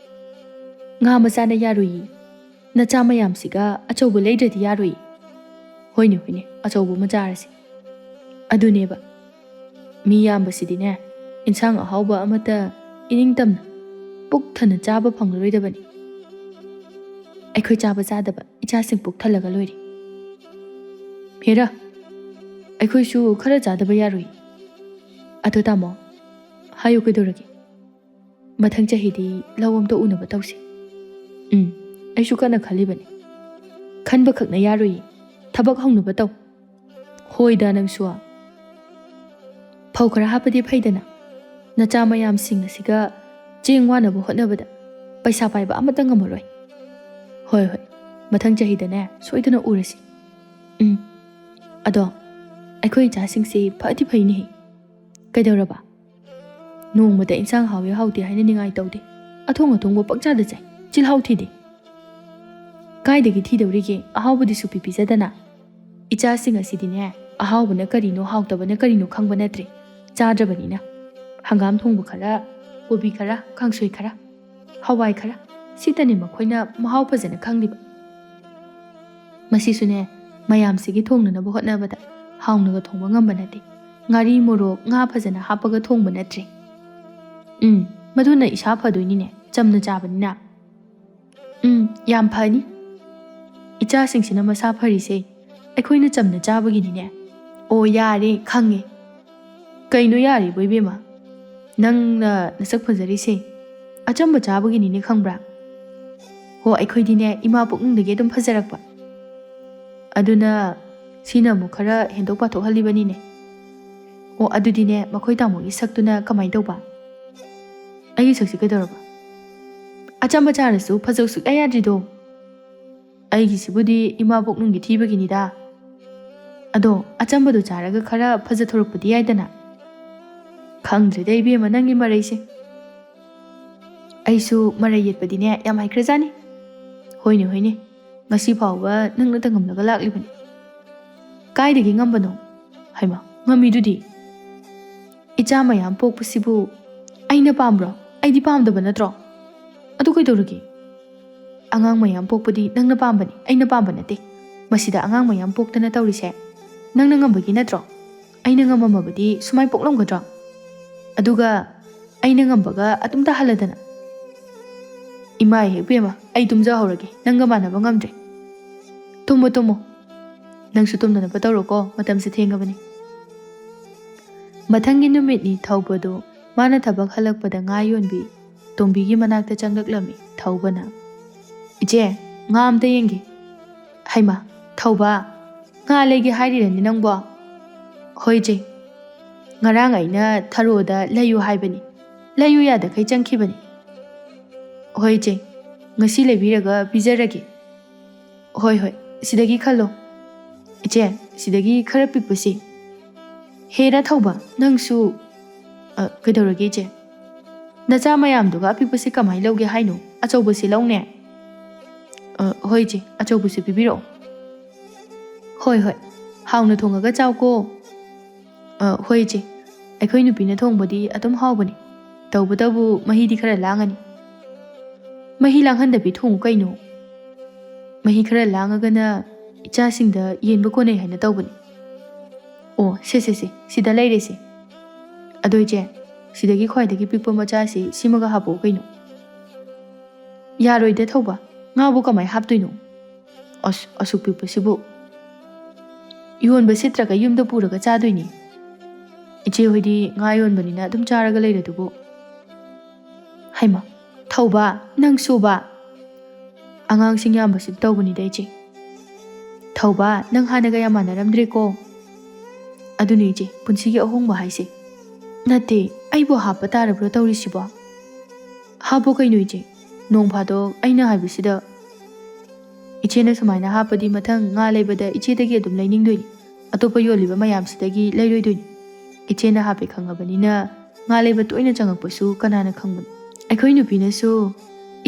"ꯉꯥ ꯃꯆꯥꯅ ꯌꯥꯔꯣꯏꯌꯦ꯫ ꯅꯆꯥ ꯃꯌꯥꯝꯁꯤꯒ ꯑꯆꯧꯕ ꯂꯩꯗ꯭ꯔꯗꯤ ꯌꯥꯔꯣꯏꯌꯦ꯫" "ꯍꯣꯏꯅꯦ, ꯍꯣꯏꯅꯦ, ꯑꯆꯧꯕ ꯑꯃ ꯆꯥꯔꯁꯦ꯫" ꯑꯗꯨꯅꯦꯕ, ꯃꯤ ꯌꯥꯝꯕꯁꯤꯗꯤꯅꯦ, ꯏꯟꯁꯥꯡ ꯑꯍꯥꯎꯕ ꯑꯃꯠꯇ ꯏꯅꯤꯡ ꯇꯝꯅ ꯄꯨꯛ ꯊꯟꯅ ꯆꯥꯕ ꯐꯪꯂꯔꯣꯏꯗꯕꯅꯤ꯫ ꯑꯩꯈꯣꯏ ꯆꯥꯕ ꯆꯥꯗꯕ ꯏꯆꯥꯁꯤꯡ ꯄꯨꯛ ꯊꯜꯂꯒ ꯂꯣꯏꯔꯦ꯫ ꯍꯦꯔꯥ, ꯑꯩꯈꯣꯏꯁꯨ ꯈꯔ ꯆꯥꯗꯕ ꯌꯥꯔꯣꯏ꯫ ꯑꯗꯣ ꯇꯥꯃꯣ, ꯍꯥꯏꯌꯨ ꯀꯩꯗꯧꯔꯒꯦ? ꯃꯊꯪ ꯆꯍꯤꯗꯤ ꯂꯧ ꯑꯝꯇ ꯎꯅꯕ ꯇꯧꯁꯦ꯫ ꯎꯝ, ꯑꯩꯁꯨ ꯀꯟꯅ ꯈꯜꯂꯤꯕꯅꯤ꯫ ꯈꯟꯕ ꯈꯛꯅ ꯌꯥꯔꯣꯏꯌꯦ, ꯊꯕꯛ ꯍꯧꯅꯕ ꯇꯧ꯫ ꯍꯣꯏꯗ ꯅꯪꯁꯨ꯫ ꯐꯧ ꯈꯔ ꯍꯥꯞꯄꯗꯤ ꯐꯩꯗꯅ꯫ ꯅꯆꯥ ꯃꯌꯥꯝꯁꯤꯡ ꯑꯁꯤꯒ ꯆꯦꯡ ꯋꯥꯅꯕ ꯍꯣꯠꯅꯕꯗ ꯄꯩꯁꯥ ꯄꯥꯏꯕ ꯑꯃꯠꯇ ꯉꯝꯃꯔꯣꯏ꯫ ꯍꯣꯏ, ꯍꯣꯏ, ꯃꯊꯪ ꯆꯍꯤꯗꯅꯦ ꯁꯣꯏꯗꯅ ꯎꯔꯁꯤ꯫ ꯎꯝ꯫ ꯑꯗꯣ ꯑꯩꯈꯣꯏ ꯏꯆꯥꯁꯤꯡꯁꯤ ꯐꯗꯤ ꯐꯩꯅꯦꯍꯦ꯫ ꯀꯩꯗꯧꯔꯕ? ꯅꯣꯡꯃꯗ ꯏꯟꯁꯥꯡ ꯍꯥꯎꯏ ꯍꯥꯎꯇꯦ ꯍꯥꯏꯅ ꯅꯤꯡꯉꯥꯏ ꯇꯧꯗꯦ꯫ ꯑꯊꯣꯡ ꯑꯊꯣꯡꯕ ꯄꯪꯆꯥꯗ ꯆꯥꯏ, ꯆꯤꯜꯍꯥꯎ ꯊꯤꯗꯦ꯫ ꯀꯥꯏꯗꯒꯤ ꯊꯤꯗꯧꯔꯤꯒꯦ? ꯑꯍꯥꯎꯕꯗꯤ ꯁꯨꯄꯤ ꯄꯤꯖꯗꯅ꯫ ꯏꯆꯥꯁꯤꯡ ꯑꯁꯤꯗꯤꯅꯦ, ꯑꯍꯥꯎꯕꯅ ꯀꯔꯤꯅꯣ ꯍꯥꯎꯇꯕꯅ ꯀꯔꯤꯅꯣ ꯈꯪꯕ ꯅꯠꯇ꯭ꯔꯦ꯫ ꯆꯥꯗ꯭ꯔꯕꯅꯤꯅ꯫ ꯍꯪꯒꯥꯝ ꯊꯣꯡꯕ ꯈꯔ, ꯀꯣꯕꯤ ꯈꯔ, ꯀꯥꯡꯁꯣꯏ ꯈꯔ, ꯍꯋꯥꯏ ꯈꯔ, ꯁꯤꯇꯅꯤ ꯃꯈꯣꯏꯅ ꯃꯍꯥꯎ ꯐꯖꯅ ꯈꯪꯂꯤꯕ꯫ ꯃꯁꯤꯁꯨꯅꯦ, ꯃꯌꯥꯝꯁꯤꯒꯤ ꯊꯣꯡꯅꯅꯕ ꯍꯣꯠꯅꯕꯗ ꯍꯥꯎꯅꯒ ꯊꯣꯡꯕ ꯉꯝꯕ ꯅꯠꯇꯦ꯫ ꯉꯥꯔꯤ, ꯃꯣꯔꯣꯛ, ꯉꯥ ꯐꯖꯅ ꯍꯥꯞꯄꯒ ꯊꯣꯡꯕ ꯅꯠꯇ꯭ꯔꯦ꯫ ꯎꯝ, ꯃꯗꯨꯅ ꯏꯁꯥ ꯐꯗꯣꯏꯅꯤꯅꯦ, ꯆꯝꯅ ꯆꯥꯕꯅꯤꯅ꯫ ꯎꯝ, ꯌꯥꯝ ꯐꯅꯤ꯫ ꯏꯆꯥꯁꯤꯡꯁꯤꯅ ꯃꯁꯥ ꯐꯔꯤꯁꯦ ꯑꯩꯈꯣꯏꯅ ꯆꯝꯅ ꯆꯥꯕꯒꯤꯅꯤꯅꯦ꯫ ꯑꯣ, ꯌꯥꯔꯦ, ꯈꯪꯉꯦ꯫ ꯀꯩꯅꯣ ꯌꯥꯔꯤꯕꯣ, ꯏꯕꯦꯝꯃ? ꯅꯪꯅ ꯅꯁꯛ ꯐꯖꯔꯤꯁꯦ ꯑꯆꯝꯕ ꯆꯥꯕꯒꯤꯅꯤꯅꯦ, ꯈꯪꯕ꯭ꯔꯥ? ꯍꯣ, ꯑꯩꯈꯣꯏꯗꯤꯅꯦ, ꯏꯃꯥ ꯄꯨꯛꯅꯨꯡꯗꯒꯤ ꯑꯗꯨꯝ ꯐꯖꯔꯛꯄ꯫ ꯑꯗꯨꯅ ꯁꯤꯅ ꯑꯃꯨꯛ ꯈꯔ ꯍꯦꯟꯗꯣꯛ ꯄꯥꯊꯣꯛꯍꯜꯂꯤꯕꯅꯤꯅꯦ꯫ ꯑꯣ, ꯑꯗꯨꯗꯤꯅꯦ, ꯃꯈꯣꯏ ꯇꯥꯃꯣꯒꯤ ꯁꯛꯇꯨꯅ ꯀꯃꯥꯏꯅ ꯇꯧꯕ? ꯑꯩꯒꯤ ꯁꯛꯁꯤ ꯀꯩꯗꯧꯔꯕ? ꯑꯆꯝꯕ ꯆꯥꯔꯁꯨ ꯐꯖꯧ ꯁꯨꯛꯌꯥ ꯌꯥꯗ꯭ꯔꯤꯗꯣ꯫ ꯑꯩꯒꯤꯁꯤꯕꯨꯗꯤ ꯏꯃꯥ ꯄꯨꯛꯅꯨꯡꯒꯤ ꯊꯤꯕꯒꯤꯅꯤꯗ꯫ ꯑꯗꯣ ꯑꯆꯝꯕꯗꯣ ꯆꯥꯔꯒ ꯈꯔ ꯐꯖꯊꯣꯔꯛꯄꯗꯤ ꯌꯥꯏꯗꯅ꯫ ꯈꯪꯗ꯭ꯔꯦꯗ ꯏꯕꯦꯝꯃ, ꯅꯪꯒꯤ ꯃꯔꯩꯁꯦ꯫ ꯑꯩꯁꯨ ꯃꯔꯩ ꯌꯦꯠꯄꯗꯤꯅꯦ ꯌꯥꯝ ꯍꯩꯈ꯭ꯔꯖꯥꯠꯅꯤ꯫ ꯍꯣꯏꯅꯦ, ꯍꯣꯏꯅꯦ, ꯉꯁꯤ ꯐꯥꯎꯕ ꯅꯪꯅ ꯇꯉꯝꯂꯒ ꯂꯥꯛꯂꯤꯕꯅꯤ꯫ ꯀꯥꯏꯗꯒꯤ ꯉꯝꯕꯅꯣ? ꯍꯩꯃꯥ, ꯉꯝꯃꯤꯗꯨꯗꯤ꯫ ꯏꯆꯥ ꯃꯌꯥꯝ ꯄꯣꯛꯄꯁꯤꯕꯨ ꯑꯩꯅ ꯄꯥꯝꯕ꯭ꯔꯣ? ꯑꯩꯗꯤ ꯄꯥꯝꯗꯕ ꯅꯠꯇ꯭ꯔꯣ? ꯑꯗꯨ ꯀꯩꯗꯧꯔꯒꯦ? ꯑꯉꯥꯡ ꯃꯌꯥꯝ ꯄꯣꯛꯄꯗꯤ ꯅꯪꯅ ꯄꯥꯝꯕꯅꯤ, ꯑꯩꯅ ꯄꯥꯝꯕ ꯅꯠꯇꯦ꯫ ꯃꯁꯤꯗ ꯑꯉꯥꯡ ꯃꯌꯥꯝ ꯄꯣꯛꯇꯅ ꯇꯧꯔꯤꯁꯦ ꯅꯪꯅ ꯉꯝꯕꯒꯤ ꯅꯠꯇ꯭ꯔꯣ? ꯑꯩꯅ ꯉꯝꯃꯝꯃꯕꯗꯤ ꯁꯨꯃꯥꯏ ꯄꯣꯛꯂꯝꯒꯗ꯭ꯔꯣ? ꯑꯗꯨꯒ ꯑꯩꯅ ꯉꯝꯕꯒ ꯑꯗꯨꯝ ꯇꯥꯍꯜꯂꯗꯅ꯫ ꯏꯃꯥ ꯏꯍꯦꯛ ꯄꯦꯝꯃ, ꯑꯩ ꯇꯨꯝꯖꯍꯧꯔꯒꯦ, ꯅꯪꯒ ꯃꯥꯟꯅꯕ ꯉꯝꯗ꯭ꯔꯦ꯫ ꯇꯨꯝꯃꯣ, ꯇꯨꯝꯃꯣ꯫ ꯅꯪꯁꯨ ꯇꯨꯝꯅꯅꯕ ꯇꯧꯔꯣꯀꯣ, ꯃꯇꯝꯁꯦ ꯊꯦꯡꯉꯕꯅꯤ꯫ ꯃꯊꯪꯒꯤ ꯅꯨꯃꯤꯠꯅꯤ ꯊꯧꯕꯗꯨ ꯃꯥꯅ ꯊꯕꯛ ꯍꯜꯂꯛꯄꯗ ꯉꯥ ꯌꯣꯟꯕꯤ ꯇꯣꯝꯕꯤꯒꯤ ꯃꯅꯥꯛꯇ ꯆꯪꯂꯛꯂꯝꯃꯤ꯫ ꯊꯧꯕꯅ, "ꯏꯆꯦ, ꯉꯥ ꯑꯝꯇ ꯌꯦꯡꯒꯦ꯫" "ꯍꯩꯃꯥ, ꯊꯧꯕ, ꯉꯥ ꯂꯩꯒꯦ ꯍꯥꯏꯔꯤꯔꯅꯦ ꯅꯪꯕꯣ?" "ꯍꯣꯏ ꯏꯆꯦ, ꯉꯔꯥꯡ ꯑꯩꯅ ꯊꯔꯣꯗ ꯂꯩꯌꯨ ꯍꯥꯏꯕꯅꯤ, ꯂꯩꯌꯨ ꯌꯥꯗꯈꯩ ꯆꯪꯈꯤꯕꯅꯤ꯫" "ꯍꯣꯏ ꯏꯆꯦ, ꯉꯁꯤ ꯂꯩꯕꯤꯔꯒ ꯄꯤꯖꯔꯒꯦ꯫" "ꯍꯣꯏ, ꯍꯣꯏ, ꯁꯤꯗꯒꯤ ꯈꯜꯂꯣ꯫ ꯏꯆꯦ, ꯁꯤꯗꯒꯤ ꯈꯔ ꯄꯤꯛꯄꯁꯤ꯫" "ꯍꯦꯔꯥ ꯊꯧꯕ, ꯅꯪꯁꯨ꯫" "ꯑ, ꯀꯩꯗꯧꯔꯒꯦ ꯏꯆꯦ?" "ꯅꯆꯥ ꯃꯌꯥꯝꯗꯨꯒ ꯑꯄꯤꯛꯄꯁꯤ ꯀꯃꯥꯏꯅ ꯂꯧꯒꯦ ꯍꯥꯏꯅꯣ? ꯑꯆꯧꯕꯁꯤ ꯂꯧꯅꯦ꯫" "ꯑ, ꯍꯣꯏ ꯏꯆꯦ, ꯑꯆꯧꯕꯁꯤ ꯄꯤꯕꯤꯔꯛꯑꯣ꯫" "ꯍꯣꯏ, ꯍꯣꯏ, ꯍꯥꯎꯅ ꯊꯣꯡꯉꯒ ꯆꯥꯎꯀꯣ꯫" "ꯑ, ꯍꯣꯏ ꯏꯆꯦ, ꯑꯩꯈꯣꯏ ꯅꯨꯄꯤꯅ ꯊꯣꯡꯕꯗꯤ ꯑꯗꯨꯝ ꯍꯥꯎꯕꯅꯤ꯫ ꯇꯧꯕꯇꯕꯨ ꯃꯍꯤꯗꯤ ꯈꯔ ꯂꯥꯡꯉꯅꯤ꯫ ꯃꯍꯤ ꯂꯥꯡꯍꯟꯗꯕꯤ ꯊꯣꯡꯉꯨ ꯀꯩꯅꯣ꯫ ꯃꯍꯤ ꯈꯔ ꯂꯥꯡꯉꯒꯅ ꯏꯆꯥꯁꯤꯡꯗ ꯌꯦꯟꯕ ꯀꯣꯟꯅꯩ ꯍꯥꯏꯅ ꯇꯧꯕꯅꯤ꯫ ꯑꯣ, ꯁꯦ, ꯁꯦ, ꯁꯦ, ꯁꯤꯗ ꯂꯩꯔꯦꯁꯦ꯫ ꯑꯗꯣ ꯏꯆꯦ, ꯁꯤꯗꯒꯤ ꯈ꯭ꯋꯥꯏꯗꯒꯤ ꯄꯤꯛꯄ ꯃꯆꯥꯁꯤ ꯁꯤꯃꯒ ꯍꯥꯞꯄꯛꯑꯣ ꯀꯩꯅꯣ꯫ ꯌꯥꯔꯣꯏꯗ ꯊꯧꯕ, ꯉꯥꯕꯨ ꯀꯃꯥꯏ ꯍꯥꯞꯇꯣꯏꯅꯣ? ꯑꯁ, ꯑꯁꯨꯛ ꯄꯤꯛꯄꯁꯤꯕꯨ꯫ ꯌꯣꯟꯕ ꯁꯤꯠꯇ꯭ꯔꯒ ꯌꯨꯝꯗ ꯄꯨꯔꯒ ꯆꯥꯗꯣꯏꯅꯤ꯫ ꯏꯆꯦ ꯍꯣꯏꯗꯤ ꯉꯥ ꯌꯣꯟꯕꯅꯤꯅ ꯑꯗꯨꯝ ꯆꯥꯔꯒ ꯂꯩꯔꯗꯨꯕꯨ꯫ ꯍꯩꯃ, ꯊꯧꯕ, ꯅꯪꯁꯨꯕ? ꯑꯉꯥꯡꯁꯤꯡ ꯌꯥꯝꯕꯁꯤꯗ ꯇꯧꯕꯅꯤꯗ ꯏꯆꯦ꯫ ꯊꯧꯕ, ꯅꯪ ꯍꯥꯟꯅꯒ ꯌꯥꯝ ꯃꯥꯟꯅꯔꯝꯗ꯭ꯔꯦꯀꯣ꯫ ꯑꯗꯨꯅꯤ ꯏꯆꯦ, ꯄꯨꯟꯁꯤꯒꯤ ꯑꯍꯣꯡꯕ ꯍꯥꯏꯁꯦ꯫ ꯅꯠꯇꯦ, ꯑꯩꯕꯨ ꯍꯥꯞꯄ ꯇꯥꯔꯕ꯭ꯔꯣ ꯇꯧꯔꯤꯁꯤꯕꯣ? ꯍꯥꯞꯄꯣ ꯀꯩꯅꯣ ꯏꯆꯦ, ꯅꯣꯡ ꯐꯥꯗꯣꯛ ꯑꯩꯅ ꯍꯥꯏꯕꯁꯤꯗ꯫ ꯏꯆꯦꯅ ꯁꯨꯃꯥꯏꯅ ꯍꯥꯞꯄꯗꯤ ꯃꯊꯪ ꯉꯥ ꯂꯩꯕꯗ ꯏꯆꯦꯗꯒꯤ ꯑꯗꯨꯝ ꯂꯩꯅꯤꯡꯗꯣꯏꯅꯤ, ꯑꯇꯣꯞꯄ ꯌꯣꯜꯂꯤꯕ ꯃꯌꯥꯝꯁꯤꯗꯒꯤ ꯂꯩꯔꯣꯏꯗꯣꯏꯅꯤ꯫ ꯏꯆꯦꯅ ꯍꯥꯞꯄꯦ ꯈꯪꯉꯕꯅꯤꯅ ꯉꯥ ꯂꯩꯕ ꯇꯣꯏꯅ ꯆꯪꯉꯛꯄꯁꯨ ꯀꯅꯥꯅ ꯈꯪꯕꯅꯣ? ꯑꯩꯈꯣꯏ ꯅꯨꯄꯤꯅꯁꯨ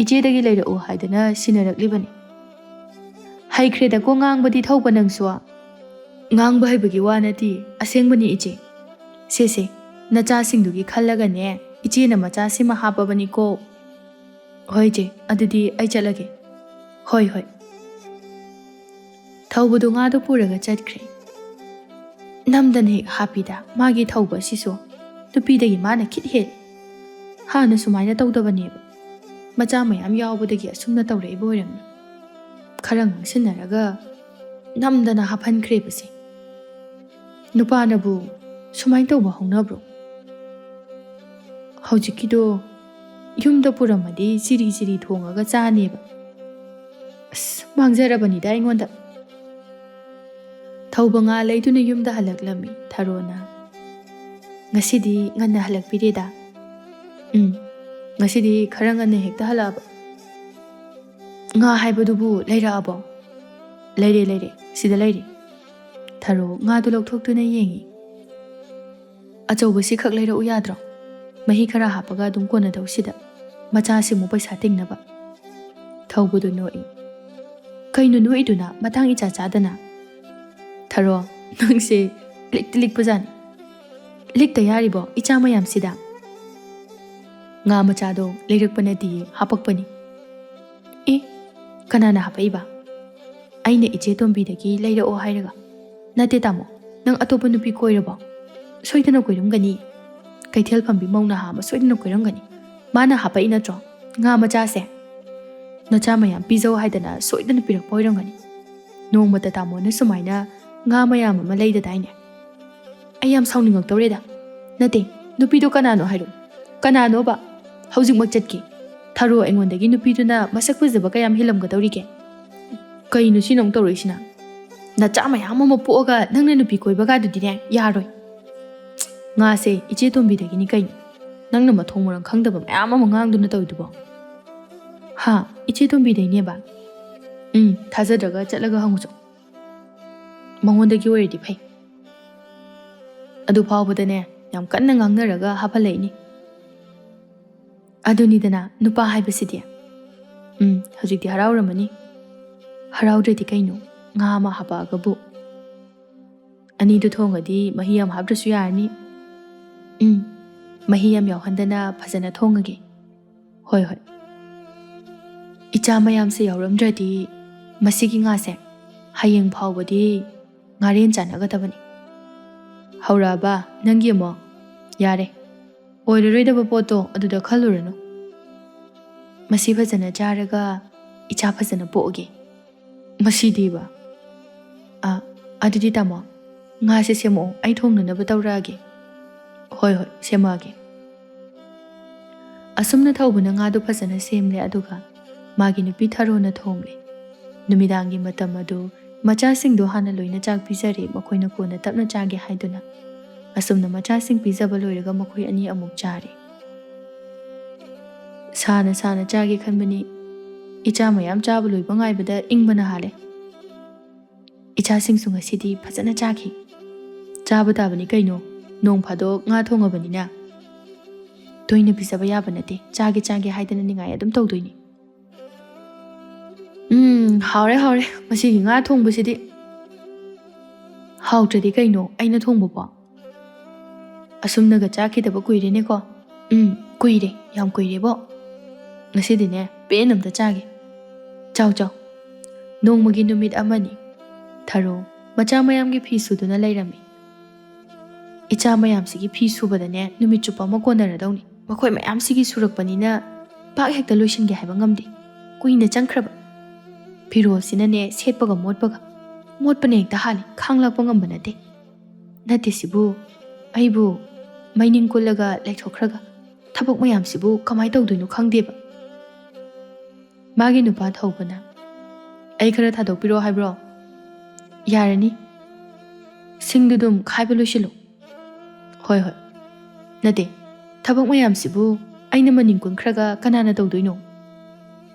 ꯏꯆꯦꯗꯒꯤ ꯂꯩꯔꯛꯎ ꯍꯥꯏꯗꯅ ꯁꯤꯟꯅꯔꯛꯂꯤꯕꯅꯤ꯫ ꯍꯩꯈ꯭ꯔꯦꯗꯀꯣ ꯉꯥꯡꯕꯗꯤ ꯊꯧꯕ ꯅꯪꯁꯨ꯫ ꯉꯥꯡꯕ ꯍꯩꯕꯒꯤ ꯋꯥ ꯅꯠꯇꯦ, ꯑꯁꯦꯡꯕꯅꯤ ꯏꯆꯦ꯫ ꯁꯦ ꯁꯦ, ꯅꯆꯥꯁꯤꯡꯗꯨꯒꯤ ꯈꯜꯂꯒꯅꯦ ꯏꯆꯦꯅ ꯃꯆꯥꯁꯤꯃ ꯍꯥꯞꯄꯕꯅꯤꯀꯣ꯫ ꯍꯣꯏ ꯏꯆꯦ, ꯑꯗꯨꯗꯤ ꯑꯩ ꯆꯠꯂꯒꯦ꯫ ꯍꯣꯏ ꯍꯣꯏ꯫ ꯊꯧꯕꯗꯨ ꯉꯥꯗꯨ ꯄꯨꯔꯒ ꯆꯠꯈ꯭ꯔꯦ꯫ ꯅꯝꯗꯅ ꯍꯦꯛ ꯍꯥꯞꯄꯤꯗ ꯃꯥꯒꯤ ꯊꯧꯕ ꯑꯁꯤꯁꯨ꯫ ꯅꯨꯄꯤꯗꯒꯤ ꯃꯥꯅ ꯈꯤꯠ ꯍꯦꯜꯂꯤ꯫ ꯍꯥꯟꯅ ꯁꯨꯃꯥꯏꯅ ꯇꯧꯗꯕꯅꯦꯕ꯫ ꯃꯆꯥ ꯃꯌꯥꯝ ꯌꯥꯎꯕꯗꯒꯤ ꯑꯁꯨꯝꯅ ꯇꯧꯔꯛꯏꯕ ꯑꯣꯏꯔꯝꯅꯤ꯫ ꯈꯔ ꯉꯥꯡꯁꯤꯟꯅꯔꯒ ꯅꯝꯗꯅ ꯍꯥꯞꯍꯟꯈ꯭ꯔꯦꯕꯁꯦ꯫ ꯅꯨꯄꯥꯅꯕꯨ ꯁꯨꯃꯥꯏꯅ ꯇꯧꯕ ꯍꯧꯅꯕ꯭ꯔꯣ? ꯍꯧꯖꯤꯛꯀꯤꯗꯣ ꯌꯨꯝꯗ ꯄꯨꯔꯝꯃꯗꯤ ꯆꯤꯔꯤ ꯆꯤꯔꯤ ꯊꯣꯡꯉꯒ ꯆꯥꯅꯦꯕ꯫ ꯑꯁ, ꯃꯥꯡꯖꯔꯕꯅꯤꯗ ꯑꯩꯉꯣꯟꯗ꯫ ꯊꯧꯕ ꯉꯥ ꯂꯩꯗꯨꯅ ꯌꯨꯝꯗ ꯍꯜꯂꯛꯂꯝꯃꯤ ꯊꯔꯣꯅ꯫ "ꯉꯁꯤꯗꯤ ꯉꯟꯅ ꯍꯜꯂꯛꯄꯤꯔꯦꯗ?" "ꯎꯝ, ꯉꯁꯤꯗꯤ ꯈꯔ ꯉꯟꯅ ꯍꯦꯛꯇ ꯍꯜꯂꯛꯑꯕ꯫" "ꯉꯥ ꯍꯥꯏꯕꯗꯨꯕꯨ ꯂꯩꯔꯛꯑꯕꯣ?" "ꯂꯩꯔꯦ, ꯂꯩꯔꯦ, ꯁꯤꯗ ꯂꯩꯔꯦ꯫" ꯊꯔꯣ ꯉꯥꯗꯨ ꯂꯧꯊꯣꯛꯇꯨꯅ ꯌꯦꯡꯉꯤ꯫ "ꯑꯆꯧꯕꯁꯤ ꯈꯛ ꯂꯩꯔꯛꯎ ꯌꯥꯗ꯭ꯔꯣ? ꯃꯍꯤ ꯈꯔ ꯍꯥꯞꯄꯒ ꯑꯗꯨꯝ ꯀꯣꯟꯅꯗꯧꯁꯤꯗ꯫ ꯃꯆꯥꯁꯤꯃꯨꯛ ꯄꯩꯁꯥ ꯇꯤꯡꯅꯕ꯫" ꯊꯧꯕꯗꯨ ꯅꯣꯛꯏ꯫ "ꯀꯩꯅꯣ ꯅꯣꯛꯏꯗꯨꯅ ꯃꯇꯥꯡ ꯏꯆꯥ ꯆꯥꯗꯅ?" "ꯊꯔꯣ, ꯅꯪꯁꯦ ꯂꯤꯛꯇꯤ ꯂꯤꯛꯄꯖꯥꯠꯅꯤ꯫" ꯂꯤꯛꯇ ꯌꯥꯔꯤꯕꯣ ꯏꯆꯥ ꯃꯌꯥꯝꯁꯤꯗ? ꯉꯥ ꯃꯆꯥꯗꯣ ꯂꯩꯔꯛꯄ ꯅꯠꯇꯤꯌꯦ, ꯍꯥꯄꯛꯄꯅꯤ꯫ ꯑꯦ, ꯀꯅꯥꯅ ꯍꯥꯄꯛꯏꯕ? ꯑꯩꯅ ꯏꯆꯦ ꯇꯣꯝꯕꯤꯗꯒꯤ ꯂꯩꯔꯛꯑꯣ ꯍꯥꯏꯔꯒ? ꯅꯠꯇꯦ ꯇꯥꯃꯣ, ꯅꯪ ꯑꯇꯣꯞꯄ ꯅꯨꯄꯤ ꯀꯣꯏꯔꯕꯣ? ꯁꯣꯏꯗꯅ ꯀꯣꯏꯔꯝꯒꯅꯤ꯫ ꯀꯩꯊꯦꯜ ꯐꯝꯕꯤ ꯃꯧ ꯅꯍꯥ ꯑꯃ ꯁꯣꯏꯗꯅ ꯀꯣꯏꯔꯝꯒꯅꯤ꯫ ꯃꯥꯅ ꯍꯥꯄꯛꯏ ꯅꯠꯇ꯭ꯔꯣ ꯉꯥ ꯃꯆꯥꯁꯦ? ꯅꯆꯥ ꯃꯌꯥꯝ ꯄꯤꯖꯧ ꯍꯥꯏꯗꯅ ꯁꯣꯏꯗꯅ ꯄꯤꯔꯛꯄ ꯑꯣꯏꯔꯝꯒꯅꯤ꯫ ꯅꯣꯡꯃꯇ ꯇꯥꯃꯣꯅ ꯁꯨꯃꯥꯏꯅ ꯉꯥ ꯃꯌꯥꯝ ꯑꯃ ꯂꯩꯗꯗꯥꯏꯅꯦ? ꯑꯩ ꯌꯥꯝ ꯁꯥꯎꯅꯤꯡꯉꯛꯇꯧꯔꯦꯗ꯫ ꯅꯠꯇꯦ, ꯅꯨꯄꯤꯗꯣ ꯀꯅꯥꯅꯣ ꯍꯥꯏꯔꯣ꯫ ꯀꯅꯥꯅꯣꯕ? ꯍꯧꯖꯤꯛꯃꯛ ꯆꯠꯀꯦ꯫ ꯊꯔꯣ ꯑꯩꯉꯣꯟꯗꯒꯤ ꯅꯨꯄꯤꯗꯨꯅ ꯃꯁꯛ ꯐꯖꯕ ꯀꯌꯥꯝ ꯍꯦꯜꯂꯝꯒꯗꯧꯔꯤꯒꯦ? ꯀꯩꯅꯣ ꯁꯤꯅ ꯑꯃꯨꯛ ꯇꯧꯔꯛꯏꯁꯤꯅ? ꯅꯆꯥ ꯃꯌꯥꯝ ꯑꯃ ꯄꯣꯛꯑꯒ ꯅꯪꯅ ꯅꯨꯄꯤ ꯀꯣꯏꯕꯒꯗꯨꯗꯤꯅꯦ, ꯌꯥꯔꯣꯏ꯫ ꯉꯥꯁꯦ ꯏꯆꯦ ꯇꯣꯝꯕꯤꯗꯒꯤꯅꯤ ꯀꯩꯅꯣ꯫ ꯅꯪꯅ ꯃꯊꯣꯡ ꯃꯔꯝ ꯈꯪꯗꯕ ꯃꯌꯥꯝ ꯑꯃ ꯉꯥꯡꯗꯨꯅ ꯇꯧꯔꯤꯗꯨꯕꯣ? ꯍꯥ, ꯏꯆꯦ ꯇꯣꯝꯕꯤꯗꯩꯅꯦꯕ? ꯎꯝ, ꯊꯥꯖꯗ꯭ꯔꯒ ꯆꯠꯂꯒ ꯍꯪꯉꯨꯆꯣ꯫ ꯃꯉꯣꯟꯗꯒꯤ ꯑꯣꯏꯔꯗꯤ ꯐꯩ꯫ ꯑꯗꯨ ꯐꯥꯎꯕꯗꯅꯦ, ꯌꯥꯝ ꯀꯟꯅ ꯉꯥꯡꯅꯔꯒ ꯍꯥꯞꯍꯜꯂꯛꯏꯅꯤ꯫ ꯑꯗꯨꯅꯤꯗꯅ ꯅꯨꯄꯥ ꯍꯥꯏꯕꯁꯤꯗꯤ꯫ ꯎꯝ, ꯍꯧꯖꯤꯛꯇꯤ ꯍꯔꯥꯎꯔꯝꯃꯅꯤ꯫ ꯍꯔꯥꯎꯗ꯭ꯔꯗꯤ ꯀꯩꯅꯣ? ꯉꯥ ꯑꯃ ꯍꯥꯄꯛꯑꯒꯕꯨ꯫ ꯑꯅꯤꯗꯨ ꯊꯣꯡꯉꯗꯤ ꯃꯍꯤ ꯌꯥꯝ ꯍꯥꯞꯇ꯭ꯔꯁꯨ ꯌꯥꯔꯅꯤ꯫ ꯎꯝ, ꯃꯍꯤ ꯌꯥꯝ ꯌꯥꯎꯍꯟꯗꯅ ꯐꯖꯅ ꯊꯣꯡꯉꯒꯦ꯫ ꯍꯣꯏ, ꯍꯣꯏ꯫ ꯏꯆꯥ ꯃꯌꯥꯝꯁꯦ ꯌꯥꯎꯔꯝꯗ꯭ꯔꯗꯤ ꯃꯁꯤꯒꯤ ꯉꯥꯁꯦ ꯍꯌꯦꯡ ꯐꯥꯎꯕꯗꯤ ꯉꯥꯔꯦꯟ ꯆꯥꯟꯅꯒꯗꯕꯅꯤ꯫ ꯍꯧꯔꯛꯑꯕ ꯅꯪꯒꯤ ꯑꯃꯨꯛ? ꯌꯥꯔꯦ, ꯑꯣꯏꯔꯔꯣꯏꯗꯕ ꯄꯣꯠꯇꯣ ꯑꯗꯨꯗ ꯈꯜꯂꯨꯔꯅꯨ꯫ ꯃꯁꯤ ꯐꯖꯅ ꯆꯥꯔꯒ ꯏꯆꯥ ꯐꯖꯅ ꯄꯣꯛꯑꯒꯦ꯫ ꯃꯁꯤꯗꯤꯕ꯫ ꯑ, ꯑꯗꯨꯗꯤ ꯇꯥꯃꯣ, ꯉꯥꯁꯦ ꯁꯦꯝꯃꯛꯑꯣ, ꯑꯩ ꯊꯣꯡꯅꯅꯕ ꯇꯧꯔꯛꯑꯒꯦ꯫ ꯍꯣꯏ, ꯍꯣꯏ, ꯁꯦꯝꯃꯛꯑꯒꯦ꯫ ꯑꯁꯨꯝꯅ ꯊꯧꯕꯅ ꯉꯥꯗꯨ ꯐꯖꯅ ꯁꯦꯝꯂꯦ, ꯑꯗꯨꯒ ꯃꯥꯒꯤ ꯅꯨꯄꯤ ꯊꯔꯣꯅ ꯊꯣꯡꯂꯦ꯫ ꯅꯨꯃꯤꯗꯥꯡꯒꯤ ꯃꯇꯝ ꯑꯗꯨ ꯃꯆꯥꯁꯤꯡꯗꯨ ꯍꯥꯟꯅ ꯂꯣꯏꯅ ꯆꯥꯛ ꯄꯤꯖꯔꯦ, ꯃꯈꯣꯏꯅ ꯀꯣꯟꯅ ꯇꯞꯅ ꯆꯥꯒꯦ ꯍꯥꯏꯗꯨꯅ꯫ ꯑꯁꯨꯝꯅ ꯃꯆꯥꯁꯤꯡ ꯄꯤꯖꯕ ꯂꯣꯏꯔꯒ ꯃꯈꯣꯏ ꯑꯅꯤ ꯑꯃꯨꯛ ꯆꯥꯔꯦ꯫ ꯁꯥꯅ ꯁꯥꯅ ꯆꯥꯒꯦ ꯈꯟꯕꯅꯤ, ꯏꯆꯥ ꯃꯌꯥꯝ ꯆꯥꯕ ꯂꯣꯏꯕ ꯉꯥꯏꯕꯗ ꯏꯪꯕꯅ ꯍꯥꯜꯂꯦ꯫ ꯏꯆꯥꯁꯤꯡꯁꯨ ꯉꯁꯤꯗꯤ ꯐꯖꯅ ꯆꯥꯈꯤ꯫ ꯆꯥꯕ ꯇꯥꯕꯅꯤ ꯀꯩꯅꯣ, ꯅꯣꯡ ꯐꯥꯗꯣꯛ ꯉꯥ ꯊꯣꯡꯉꯕꯅꯤꯅ꯫ ꯇꯣꯏꯅ ꯄꯤꯖꯕ ꯌꯥꯕ ꯅꯠꯇꯦ, ꯆꯥꯒꯦ ꯆꯥꯒꯦ ꯍꯥꯏꯗꯅ ꯅꯤꯡꯉꯥꯏ ꯑꯗꯨꯝ ꯇꯧꯗꯣꯏꯅꯤ꯫ ꯎꯝ, ꯍꯥꯎꯔꯦ, ꯍꯥꯎꯔꯦ, ꯃꯁꯤꯒꯤ ꯉꯥ ꯊꯣꯡꯕꯁꯤꯗꯤ꯫ ꯍꯥꯎꯇ꯭ꯔꯗꯤ ꯀꯩꯅꯣ, ꯑꯩꯅ ꯊꯣꯡꯕꯕꯣ? ꯑꯁꯨꯝꯅꯒ ꯆꯥꯈꯤꯗꯕ ꯀꯨꯏꯔꯦꯅꯦꯀꯣ꯫ ꯎꯝ, ꯀꯨꯏꯔꯦ, ꯌꯥꯝ ꯀꯨꯏꯔꯦꯕꯣ꯫ ꯉꯁꯤꯗꯤꯅꯦ, ꯄꯦꯟ ꯑꯝꯇ ꯆꯥꯒꯦ꯫ ꯆꯥꯎ, ꯆꯥꯎ꯫ ꯅꯣꯡꯃꯒꯤ ꯅꯨꯃꯤꯠ ꯑꯃꯅꯤ꯫ ꯊꯔꯣ ꯃꯆꯥ ꯃꯌꯥꯝꯒꯤ ꯐꯤ ꯁꯨꯗꯨꯅ ꯂꯩꯔꯝꯃꯤ꯫ ꯏꯆꯥ ꯃꯌꯥꯝꯁꯤꯒꯤ ꯐꯤ ꯁꯨꯕꯗꯅꯦ, ꯅꯨꯃꯤꯠ ꯆꯨꯞꯄ ꯑꯃ ꯀꯣꯟꯅꯔꯗꯧꯅꯤ꯫ ꯃꯈꯣꯏ ꯃꯌꯥꯝꯁꯤꯒꯤ ꯁꯨꯔꯛꯄꯅꯤꯅ ꯄꯥꯛ ꯍꯦꯛꯇ ꯂꯣꯏꯁꯤꯟꯒꯦ ꯍꯥꯏꯕ ꯉꯝꯗꯦ꯫ ꯀꯨꯏꯅ ꯆꯪꯈ꯭ꯔꯕ꯫ ꯐꯤꯔꯣꯜꯁꯤꯅꯅꯦ, ꯁꯦꯠꯄꯒ ꯃꯣꯠꯄꯒ, ꯃꯣꯠꯄꯅ ꯍꯦꯛꯇ ꯍꯥꯜꯂꯤ, ꯈꯥꯡ ꯂꯥꯛꯄ ꯉꯝꯕ ꯅꯠꯇꯦ꯫ ꯅꯠꯇꯦ ꯁꯤꯕꯨ, ꯑꯩꯕꯨ ꯃꯩꯅꯤꯡ ꯀꯨꯜꯂꯒ ꯂꯩꯊꯣꯛꯈ꯭ꯔꯒ ꯊꯕꯛ ꯃꯌꯥꯝꯁꯤꯕꯨ ꯀꯃꯥꯏ ꯇꯧꯗꯣꯏꯅꯣ ꯈꯪꯗꯦꯕ꯫ ꯃꯥꯒꯤ ꯅꯨꯄꯥ ꯊꯧꯕꯅ, "ꯑꯩ ꯈꯔ ꯊꯥꯗꯣꯛꯄꯤꯔꯣ ꯍꯥꯏꯕ꯭ꯔꯣ?" "ꯌꯥꯔꯅꯤ꯫ ꯁꯤꯡꯗꯨ ꯑꯗꯨꯝ ꯈꯥꯏꯕ ꯂꯣꯏꯁꯤꯜꯂꯨ꯫" "ꯍꯣꯏ, ꯍꯣꯏ꯫ ꯅꯠꯇꯦ, ꯊꯕꯛ ꯃꯌꯥꯝꯁꯤꯕꯨ ꯑꯩꯅ ꯃꯅꯤꯡ ꯀꯨꯟꯈ꯭ꯔꯒ ꯀꯅꯥꯅ ꯇꯧꯗꯣꯏꯅꯣ?"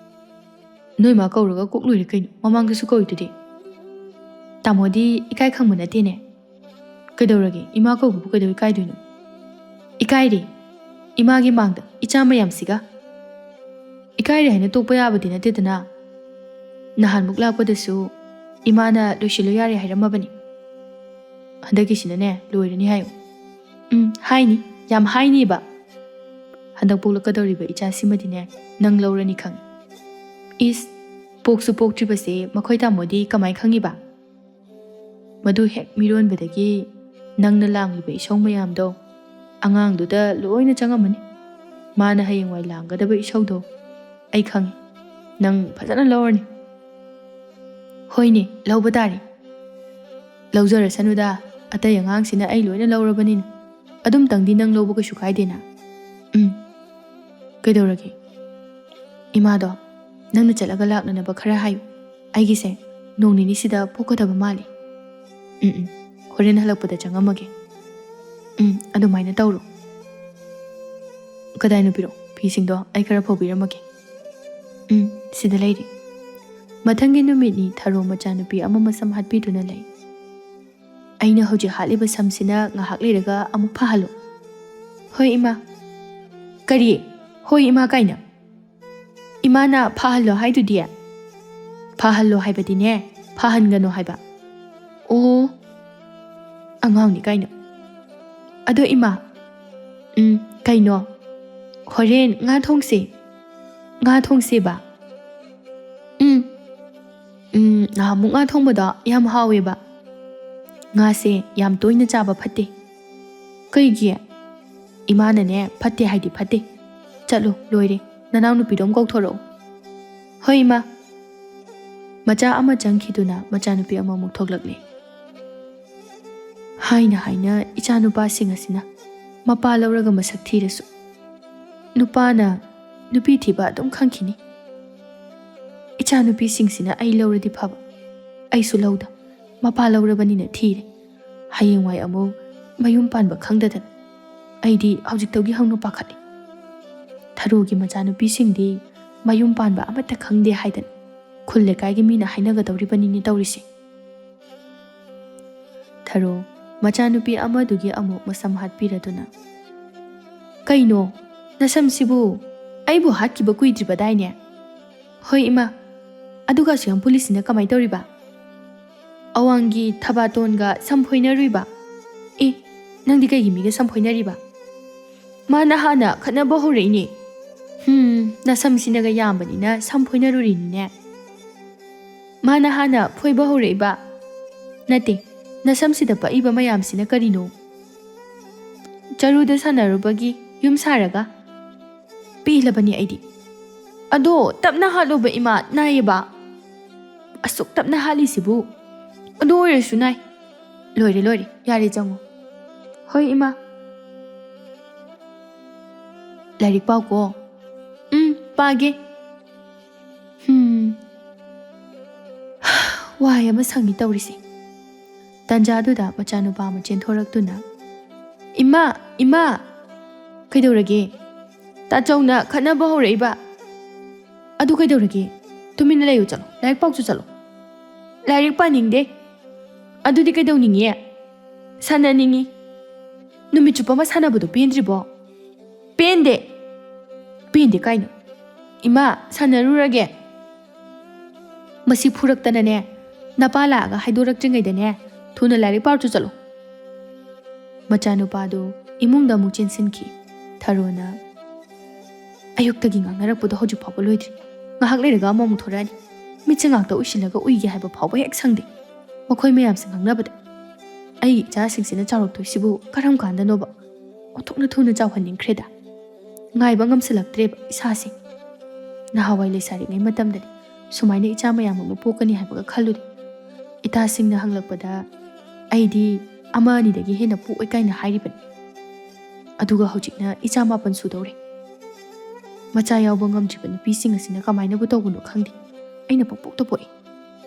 "ꯅꯣꯏ ꯃꯥ ꯀꯧꯔꯒ ꯀꯣꯛ ꯂꯣꯏꯔꯦ ꯀꯩꯅꯣ, ꯃꯃꯥꯡꯗꯁꯨ ꯀꯧꯔꯤꯗꯨꯗꯤ꯫" "ꯇꯥꯃꯣꯗꯤ ꯏꯀꯥꯏ ꯈꯪꯕ ꯅꯠꯇꯦꯅꯦ꯫" "ꯀꯩꯗꯧꯔꯒꯦ? ꯏꯃꯥ ꯀꯧꯕꯕꯨ ꯀꯩꯗꯧ ꯏꯀꯥꯏꯗꯣꯏꯅꯣ?" "ꯏꯀꯥꯏꯔꯦ, ꯏꯃꯥꯒꯤ ꯃꯥꯡꯗ ꯏꯆꯥ ꯃꯌꯥꯝꯁꯤꯒ꯫" "ꯏꯀꯥꯏꯔꯦ ꯍꯥꯏꯅ ꯇꯣꯛꯄ ꯌꯥꯕꯗꯤ ꯅꯠꯇꯦꯗꯅ꯫ ꯅꯍꯥꯟꯃꯨꯛ ꯂꯥꯛꯄꯗꯁꯨ ꯏꯃꯥꯅ ꯂꯣꯏꯁꯤꯜꯂꯨ ꯌꯥꯔꯦ ꯍꯥꯏꯔꯝꯃꯕꯅꯤ꯫ ꯍꯟꯗꯛꯀꯤꯁꯤꯅꯅꯦ, ꯂꯣꯏꯔꯅꯤ ꯍꯥꯏꯌꯨ꯫" "ꯎꯝ, ꯍꯥꯏꯅꯤ, ꯌꯥꯝ ꯍꯥꯏꯅꯤꯕ꯫ ꯍꯟꯗꯛ ꯄꯣꯛꯂꯛꯀꯗꯧꯔꯤꯕ ꯏꯆꯥꯁꯤꯃꯗꯤꯅꯦ, ꯅꯪ ꯂꯧꯔꯅꯤ ꯈꯪꯉꯤ꯫" "ꯏꯁ, ꯄꯣꯛꯁꯨ ꯄꯣꯛꯇ꯭ꯔꯤꯕꯁꯦ ꯃꯈꯣꯏ ꯇꯥꯃꯣꯗꯤ ꯀꯃꯥꯏ ꯈꯪꯉꯤꯕ?" "ꯃꯗꯨ ꯍꯦꯛ ꯃꯤꯔꯣꯟꯕꯗꯒꯤ ꯅꯪꯅ ꯂꯥꯡꯂꯤꯕ ꯏꯁꯧ ꯃꯌꯥꯝꯗꯣ ꯑꯉꯥꯡꯗꯨꯗ ꯂꯣꯏꯅ ꯆꯪꯉꯝꯃꯅꯤ꯫ ꯃꯥꯅ ꯍꯌꯦꯡꯋꯥꯏ ꯂꯥꯡꯒꯗꯕ ꯏꯁꯧꯗꯣ ꯑꯩ ꯈꯪꯉꯤ꯫ ꯅꯪ ꯐꯖꯅ ꯂꯧꯔꯅꯤ꯫" "ꯍꯣꯏꯅꯦ, ꯂꯧꯕ ꯇꯥꯔꯦ꯫" "ꯂꯧꯖꯔꯁꯅꯨꯗ, ꯑꯇꯩ ꯑꯉꯥꯡꯁꯤꯅ ꯑꯩ ꯂꯣꯏꯅ ꯂꯧꯔꯕꯅꯤꯅ꯫ ꯑꯗꯨꯝꯇꯪꯗꯤ ꯅꯪ ꯂꯧꯕ ꯀꯩꯁꯨ ꯀꯥꯏꯗꯦꯅ꯫" "ꯎꯝ꯫ ꯀꯩꯗꯧꯔꯒꯦ?" "ꯏꯃꯥꯗꯣ, ꯅꯪꯅ ꯆꯠꯂꯒ ꯂꯥꯛꯅꯅꯕ ꯈꯔ ꯍꯥꯏꯌꯨ꯫ ꯑꯩꯒꯤꯁꯦ ꯅꯣꯡ ꯅꯤꯅꯤꯁꯤꯗ ꯄꯣꯛꯀꯗꯕ ꯃꯥꯜꯂꯤ꯫" "ꯎꯝ, ꯎꯝ꯫ ꯍꯣꯔꯦꯟ ꯍꯜꯂꯛꯄꯗ ꯆꯪꯉꯝꯃꯒꯦ꯫" "ꯎꯝ, ꯑꯗꯨꯃꯥꯏꯅ ꯇꯧꯔꯣ꯫" "ꯀꯗꯥꯏꯅꯣ ꯄꯤꯔꯛꯑꯣ, ꯐꯤꯁꯤꯡꯗꯣ ꯑꯩ ꯈꯔ ꯐꯧꯕꯤꯔꯝꯃꯒꯦ꯫" "ꯎꯝ, ꯁꯤꯗ ꯂꯩꯔꯦ꯫" ꯃꯊꯪꯒꯤ ꯅꯨꯃꯤꯠꯅꯤ ꯊꯔꯣ ꯃꯆꯥꯅꯨꯄꯤ ꯑꯃ ꯃꯁꯝ ꯍꯥꯠꯄꯤꯗꯨꯅ ꯂꯩ꯫ "ꯑꯩꯅ ꯍꯧꯖꯤꯛ ꯍꯥꯠꯂꯤꯕ ꯁꯝꯁꯤꯅ ꯉꯥꯏꯍꯥꯛ ꯂꯩꯔꯒ ꯑꯃꯨꯛ ꯐꯍꯜꯂꯨ꯫" "ꯍꯣꯏ, ꯏꯃꯥ꯫" "ꯀꯔꯤ? ꯍꯣꯏ, ꯏꯃꯥ ꯀꯥꯏꯅ? ꯏꯃꯥꯅ ꯐꯍꯜꯂꯣ ꯍꯥꯏꯗꯨꯗꯤ?" "ꯐꯍꯜꯂꯣ ꯍꯥꯏꯕꯗꯤꯅꯦ, ꯐꯍꯟꯒꯅꯣ ꯍꯥꯏꯕ꯫" "ꯑꯣ, ꯑꯉꯥꯡꯅꯤ ꯀꯥꯏꯅ꯫ ꯑꯗꯣ ꯏꯃꯥ, ꯎꯝ, ꯀꯩꯅꯣ? ꯍꯣꯔꯦꯟ ꯉꯥ ꯊꯣꯡꯁꯦ꯫ ꯉꯥ ꯊꯣꯡꯁꯦꯕ꯫ ꯎꯝ, ꯎꯝ, ꯅꯍꯥꯟꯃꯨꯛ ꯉꯥ ꯊꯣꯡꯕꯗꯣ ꯌꯥꯝ ꯍꯥꯎꯋꯦꯕ꯫ ꯉꯥꯁꯦ ꯌꯥꯝ ꯇꯣꯏꯅ ꯆꯥꯕ ꯐꯠꯇꯦ꯫ ꯀꯩꯒꯤ? ꯏꯃꯥꯅꯅꯦ ꯐꯠꯇꯦ ꯍꯥꯏꯗꯤ ꯐꯠꯇꯦ꯫ ꯆꯠꯂꯣ, ꯂꯣꯏꯔꯦ꯫ ꯅꯅꯥꯎꯅꯨꯄꯤꯗꯣ ꯑꯃ ꯀꯧꯊꯣꯔꯛꯑꯣ꯫ ꯍꯣꯏ ꯏꯃꯥ꯫ ꯃꯆꯥ ꯑꯃ ꯆꯪꯈꯤꯗꯨꯅ ꯃꯆꯥꯅꯨꯄꯤ ꯑꯃꯃꯨꯛ ꯊꯣꯛꯂꯛꯂꯦ꯫ ꯍꯥꯏꯅ ꯍꯥꯏꯅ ꯏꯆꯥꯅꯨꯄꯥꯁꯤꯡ ꯑꯁꯤꯅ ꯃꯄꯥ ꯂꯧꯔꯒ ꯃꯁꯛ ꯊꯤꯔꯁꯨ ꯅꯨꯄꯥꯅ ꯅꯨꯄꯤ ꯊꯤꯕ ꯑꯗꯨꯝ ꯈꯪꯈꯤꯅꯤ꯫ ꯏꯆꯥꯅꯨꯄꯤꯁꯤꯡꯁꯤꯅ ꯑꯩ ꯂꯧꯔꯗꯤ ꯐꯕ, ꯑꯩꯁꯨ ꯂꯧꯗ, ꯃꯄꯥ ꯂꯧꯔꯕꯅꯤꯅ ꯊꯤꯔꯦ꯫ ꯍꯌꯦꯡꯋꯥꯏ ꯑꯃꯨꯛ ꯃꯌꯨꯝ ꯄꯥꯟꯕ ꯈꯪꯗꯗꯅ ꯑꯩꯗꯤ ꯍꯧꯖꯤꯛꯇꯒꯤ ꯍꯧꯅ ꯄꯥꯈꯠꯂꯤ꯫ ꯊꯔꯣꯒꯤ ꯃꯆꯥꯅꯨꯄꯤꯁꯤꯡꯗꯤ ꯃꯌꯨꯝ ꯄꯥꯟꯕ ꯑꯃꯠꯇ ꯈꯪꯗꯦ ꯍꯥꯏꯗꯅ ꯈꯨꯜ ꯂꯩꯀꯥꯏꯒꯤ ꯃꯤꯅ ꯍꯥꯏꯅꯒꯗꯧꯔꯤꯕꯅꯤꯅꯦ ꯇꯧꯔꯤꯁꯦ꯫ ꯊꯔꯣ ꯃꯆꯥꯅꯨꯄꯤ ꯑꯃꯗꯨꯒꯤ ꯑꯃꯨꯛ ꯃꯁꯝ ꯍꯥꯠꯄꯤꯔꯗꯨꯅ, "ꯀꯩꯅꯣ, ꯅꯁꯝꯁꯤꯕꯨ ꯑꯩꯕꯨ ꯍꯥꯠꯈꯤꯕ ꯀꯨꯏꯗ꯭ꯔꯤꯕꯗꯥꯏꯅꯦ?" "ꯍꯣꯏ ꯏꯃꯥ꯫ ꯑꯗꯨꯒ ꯑꯁꯨꯛ ꯌꯥꯝ ꯄꯨꯜꯂꯤꯁꯤꯅ ꯀꯃꯥꯏ ꯇꯧꯔꯤꯕ?" "ꯑꯋꯥꯡꯒꯤ ꯊꯕꯥꯇꯣꯟꯒ ꯁꯝ ꯐꯣꯏꯅꯔꯨꯏꯕ꯫" "ꯑꯦ, ꯅꯪꯗꯤ ꯀꯩꯒꯤ ꯃꯤꯒ ꯁꯝ ꯐꯣꯏꯅꯔꯤꯕ?" "ꯃꯥꯅ ꯍꯥꯟꯅ ꯈꯠꯅꯕ ꯍꯧꯔꯛꯏꯅꯦ꯫" "ꯍꯨꯝ, ꯅꯁꯝꯁꯤꯅꯒ ꯌꯥꯝꯕꯅꯤꯅ ꯁꯝ ꯐꯣꯏꯅꯔꯨꯔꯤꯅꯤꯅꯦ꯫" "ꯃꯥꯅ ꯍꯥꯟꯅ ꯐꯣꯏꯕ ꯍꯧꯔꯛꯏꯕ?" "ꯅꯠꯇꯦ, ꯅꯁꯝꯁꯤꯗ ꯄꯛꯏꯕ ꯃꯌꯥꯝꯁꯤꯅ ꯀꯔꯤꯅꯣ?" "ꯆꯔꯨꯗ ꯁꯥꯟꯅꯔꯨꯕꯒꯤ ꯌꯨꯝ ꯁꯥꯔꯒ꯫" "ꯄꯦꯜꯂꯕꯅꯤ ꯑꯩꯗꯤ꯫" "ꯑꯗꯣ ꯇꯞꯅ ꯍꯥꯠꯂꯣꯕ ꯏꯃꯥ, ꯅꯥꯏꯌꯦꯕ꯫" "ꯑꯁꯨꯛ ꯇꯞꯅ ꯍꯥꯠꯂꯤꯁꯤꯕꯨ?" "ꯑꯗꯨ ꯑꯣꯏꯔꯁꯨ ꯅꯥꯏ꯫" "ꯂꯣꯏꯔꯦ, ꯂꯣꯏꯔꯦ, ꯌꯥꯔꯦ, ꯆꯪꯉꯣ꯫" "ꯍꯣꯏ ꯏꯃꯥ꯫" "ꯂꯥꯏꯔꯤꯛ ꯄꯥꯎꯀꯣ꯫" "ꯎꯝ, ꯄꯥꯒꯦ꯫" ꯍꯨꯝ꯫ ꯋꯥꯏ ꯑꯃ ꯁꯪꯉꯤ ꯇꯧꯔꯤꯁꯦ꯫ ꯇꯟꯖꯥꯗꯨꯗ ꯃꯆꯥꯅꯨꯄꯥ ꯑꯃ ꯆꯦꯟꯊꯣꯔꯛꯇꯨꯅ, "ꯏꯃꯥ, ꯏꯃꯥ!" "ꯀꯩꯗꯧꯔꯒꯦ?" "ꯇꯥꯆꯧꯅ ꯈꯠꯅꯕ ꯍꯧꯔꯛꯏꯕ꯫" "ꯑꯗꯨ ꯀꯩꯗꯧꯔꯒꯦ? ꯇꯨꯃꯤꯟꯅ ꯂꯩꯌꯨ, ꯆꯠꯂꯣ, ꯂꯥꯏꯔꯤꯛ ꯄꯥꯎꯆꯣ, ꯆꯠꯂꯣ꯫" "ꯂꯥꯏꯔꯤꯛ ꯄꯥꯅꯤꯡꯗꯦ꯫" "ꯑꯗꯨꯗꯤ ꯀꯩꯗꯧꯅꯤꯡꯉꯤ?" "ꯁꯥꯟꯅꯅꯤꯡꯉꯤ꯫" "ꯅꯨꯃꯤꯠ ꯆꯨꯞꯄ ꯑꯃ ꯁꯥꯟꯅꯕꯗꯣ ꯄꯦꯟꯗ꯭ꯔꯤꯕꯣ?" "ꯄꯦꯟꯗꯦ꯫" "ꯄꯦꯟꯗꯦ ꯀꯥꯏꯅ꯫ ꯏꯃꯥ, ꯁꯥꯟꯅꯔꯨꯔꯒꯦ꯫" "ꯃꯁꯤ ꯐꯨꯔꯛꯇꯅꯅꯦ, ꯅꯄꯥ ꯂꯥꯛꯑꯒ ꯍꯥꯏꯗꯣꯔꯛꯇ꯭ꯔꯤꯉꯩꯗꯅꯦ ꯊꯨꯅ ꯂꯥꯏꯔꯤꯛ ꯄꯥꯔꯨꯆꯣ ꯆꯠꯂꯣ꯫" ꯃꯆꯥꯅꯨꯄꯥꯗꯨ ꯏꯃꯨꯡꯗ ꯑꯃꯨꯛ ꯆꯦꯟꯁꯤꯟꯈꯤ꯫ ꯊꯔꯣꯅ ꯑꯌꯨꯛꯇꯒꯤ ꯉꯥꯡꯅꯔꯛꯄꯗꯣ ꯍꯧꯖꯤꯛ ꯐꯥꯎꯕ ꯂꯣꯏꯗ꯭ꯔꯤ꯫ ꯉꯥꯏꯍꯥꯛ ꯂꯩꯔꯒ ꯑꯃꯃꯨꯛ ꯊꯣꯔꯛꯑꯅꯤ꯫ ꯃꯤꯠꯁꯦ ꯉꯥꯛꯇ ꯎꯏꯁꯤꯜꯂꯒ ꯎꯏꯒꯦ ꯍꯥꯏꯕ ꯐꯥꯎꯕ ꯍꯦꯛ ꯁꯪꯗꯦ꯫ ꯃꯈꯣꯏ ꯃꯌꯥꯝꯁꯦ ꯉꯥꯡꯅꯕꯗ ꯑꯩꯒꯤ ꯏꯆꯥꯁꯤꯡꯁꯤꯅ ꯆꯥꯎꯔꯛꯇꯣꯏꯁꯤꯕꯨ ꯀꯔꯝ ꯀꯥꯟꯗꯅꯣꯕ? ꯑꯣꯟꯊꯣꯛꯅ ꯊꯨꯅ ꯆꯥꯎꯍꯟꯅꯤꯡꯈ꯭ꯔꯦꯗ꯫ ꯉꯥꯏꯕ ꯉꯝꯁꯤꯜꯂꯛꯇ꯭ꯔꯦꯕ ꯏꯁꯥꯁꯦ꯫ ꯅꯍꯥꯟꯋꯥꯏ ꯂꯩꯁꯥꯔꯤꯉꯩ ꯃꯇꯝꯗꯗꯤ ꯁꯨꯃꯥꯏꯅ ꯏꯆꯥ ꯃꯌꯥꯝ ꯑꯃ ꯄꯣꯛꯀꯅꯤ ꯍꯥꯏꯕꯒ ꯈꯜꯂꯨꯗꯦ꯫ ꯏꯇꯥꯁꯤꯡꯅ ꯍꯪꯂꯛꯄꯗ ꯑꯩꯗꯤ ꯑꯃ ꯑꯅꯤꯗꯒꯤ ꯍꯦꯟꯅ ꯄꯣꯛꯑꯣꯏ ꯀꯥꯏꯅ ꯍꯥꯏꯔꯤꯕꯅꯤ꯫ ꯑꯗꯨꯒ ꯍꯧꯖꯤꯛꯅ ꯏꯆꯥ ꯃꯥꯄꯟ ꯁꯨꯗꯧꯔꯦ꯫ ꯃꯆꯥ ꯌꯥꯎꯕ ꯉꯝꯗ꯭ꯔꯤꯕ ꯅꯨꯄꯤꯁꯤꯡ ꯑꯁꯤꯅ ꯀꯃꯥꯏꯅꯕꯨ ꯇꯧꯕꯅꯣ ꯈꯪꯗꯦ꯫ ꯑꯩꯅ ꯄꯪꯄꯣꯛꯇ ꯄꯣꯛꯏ꯫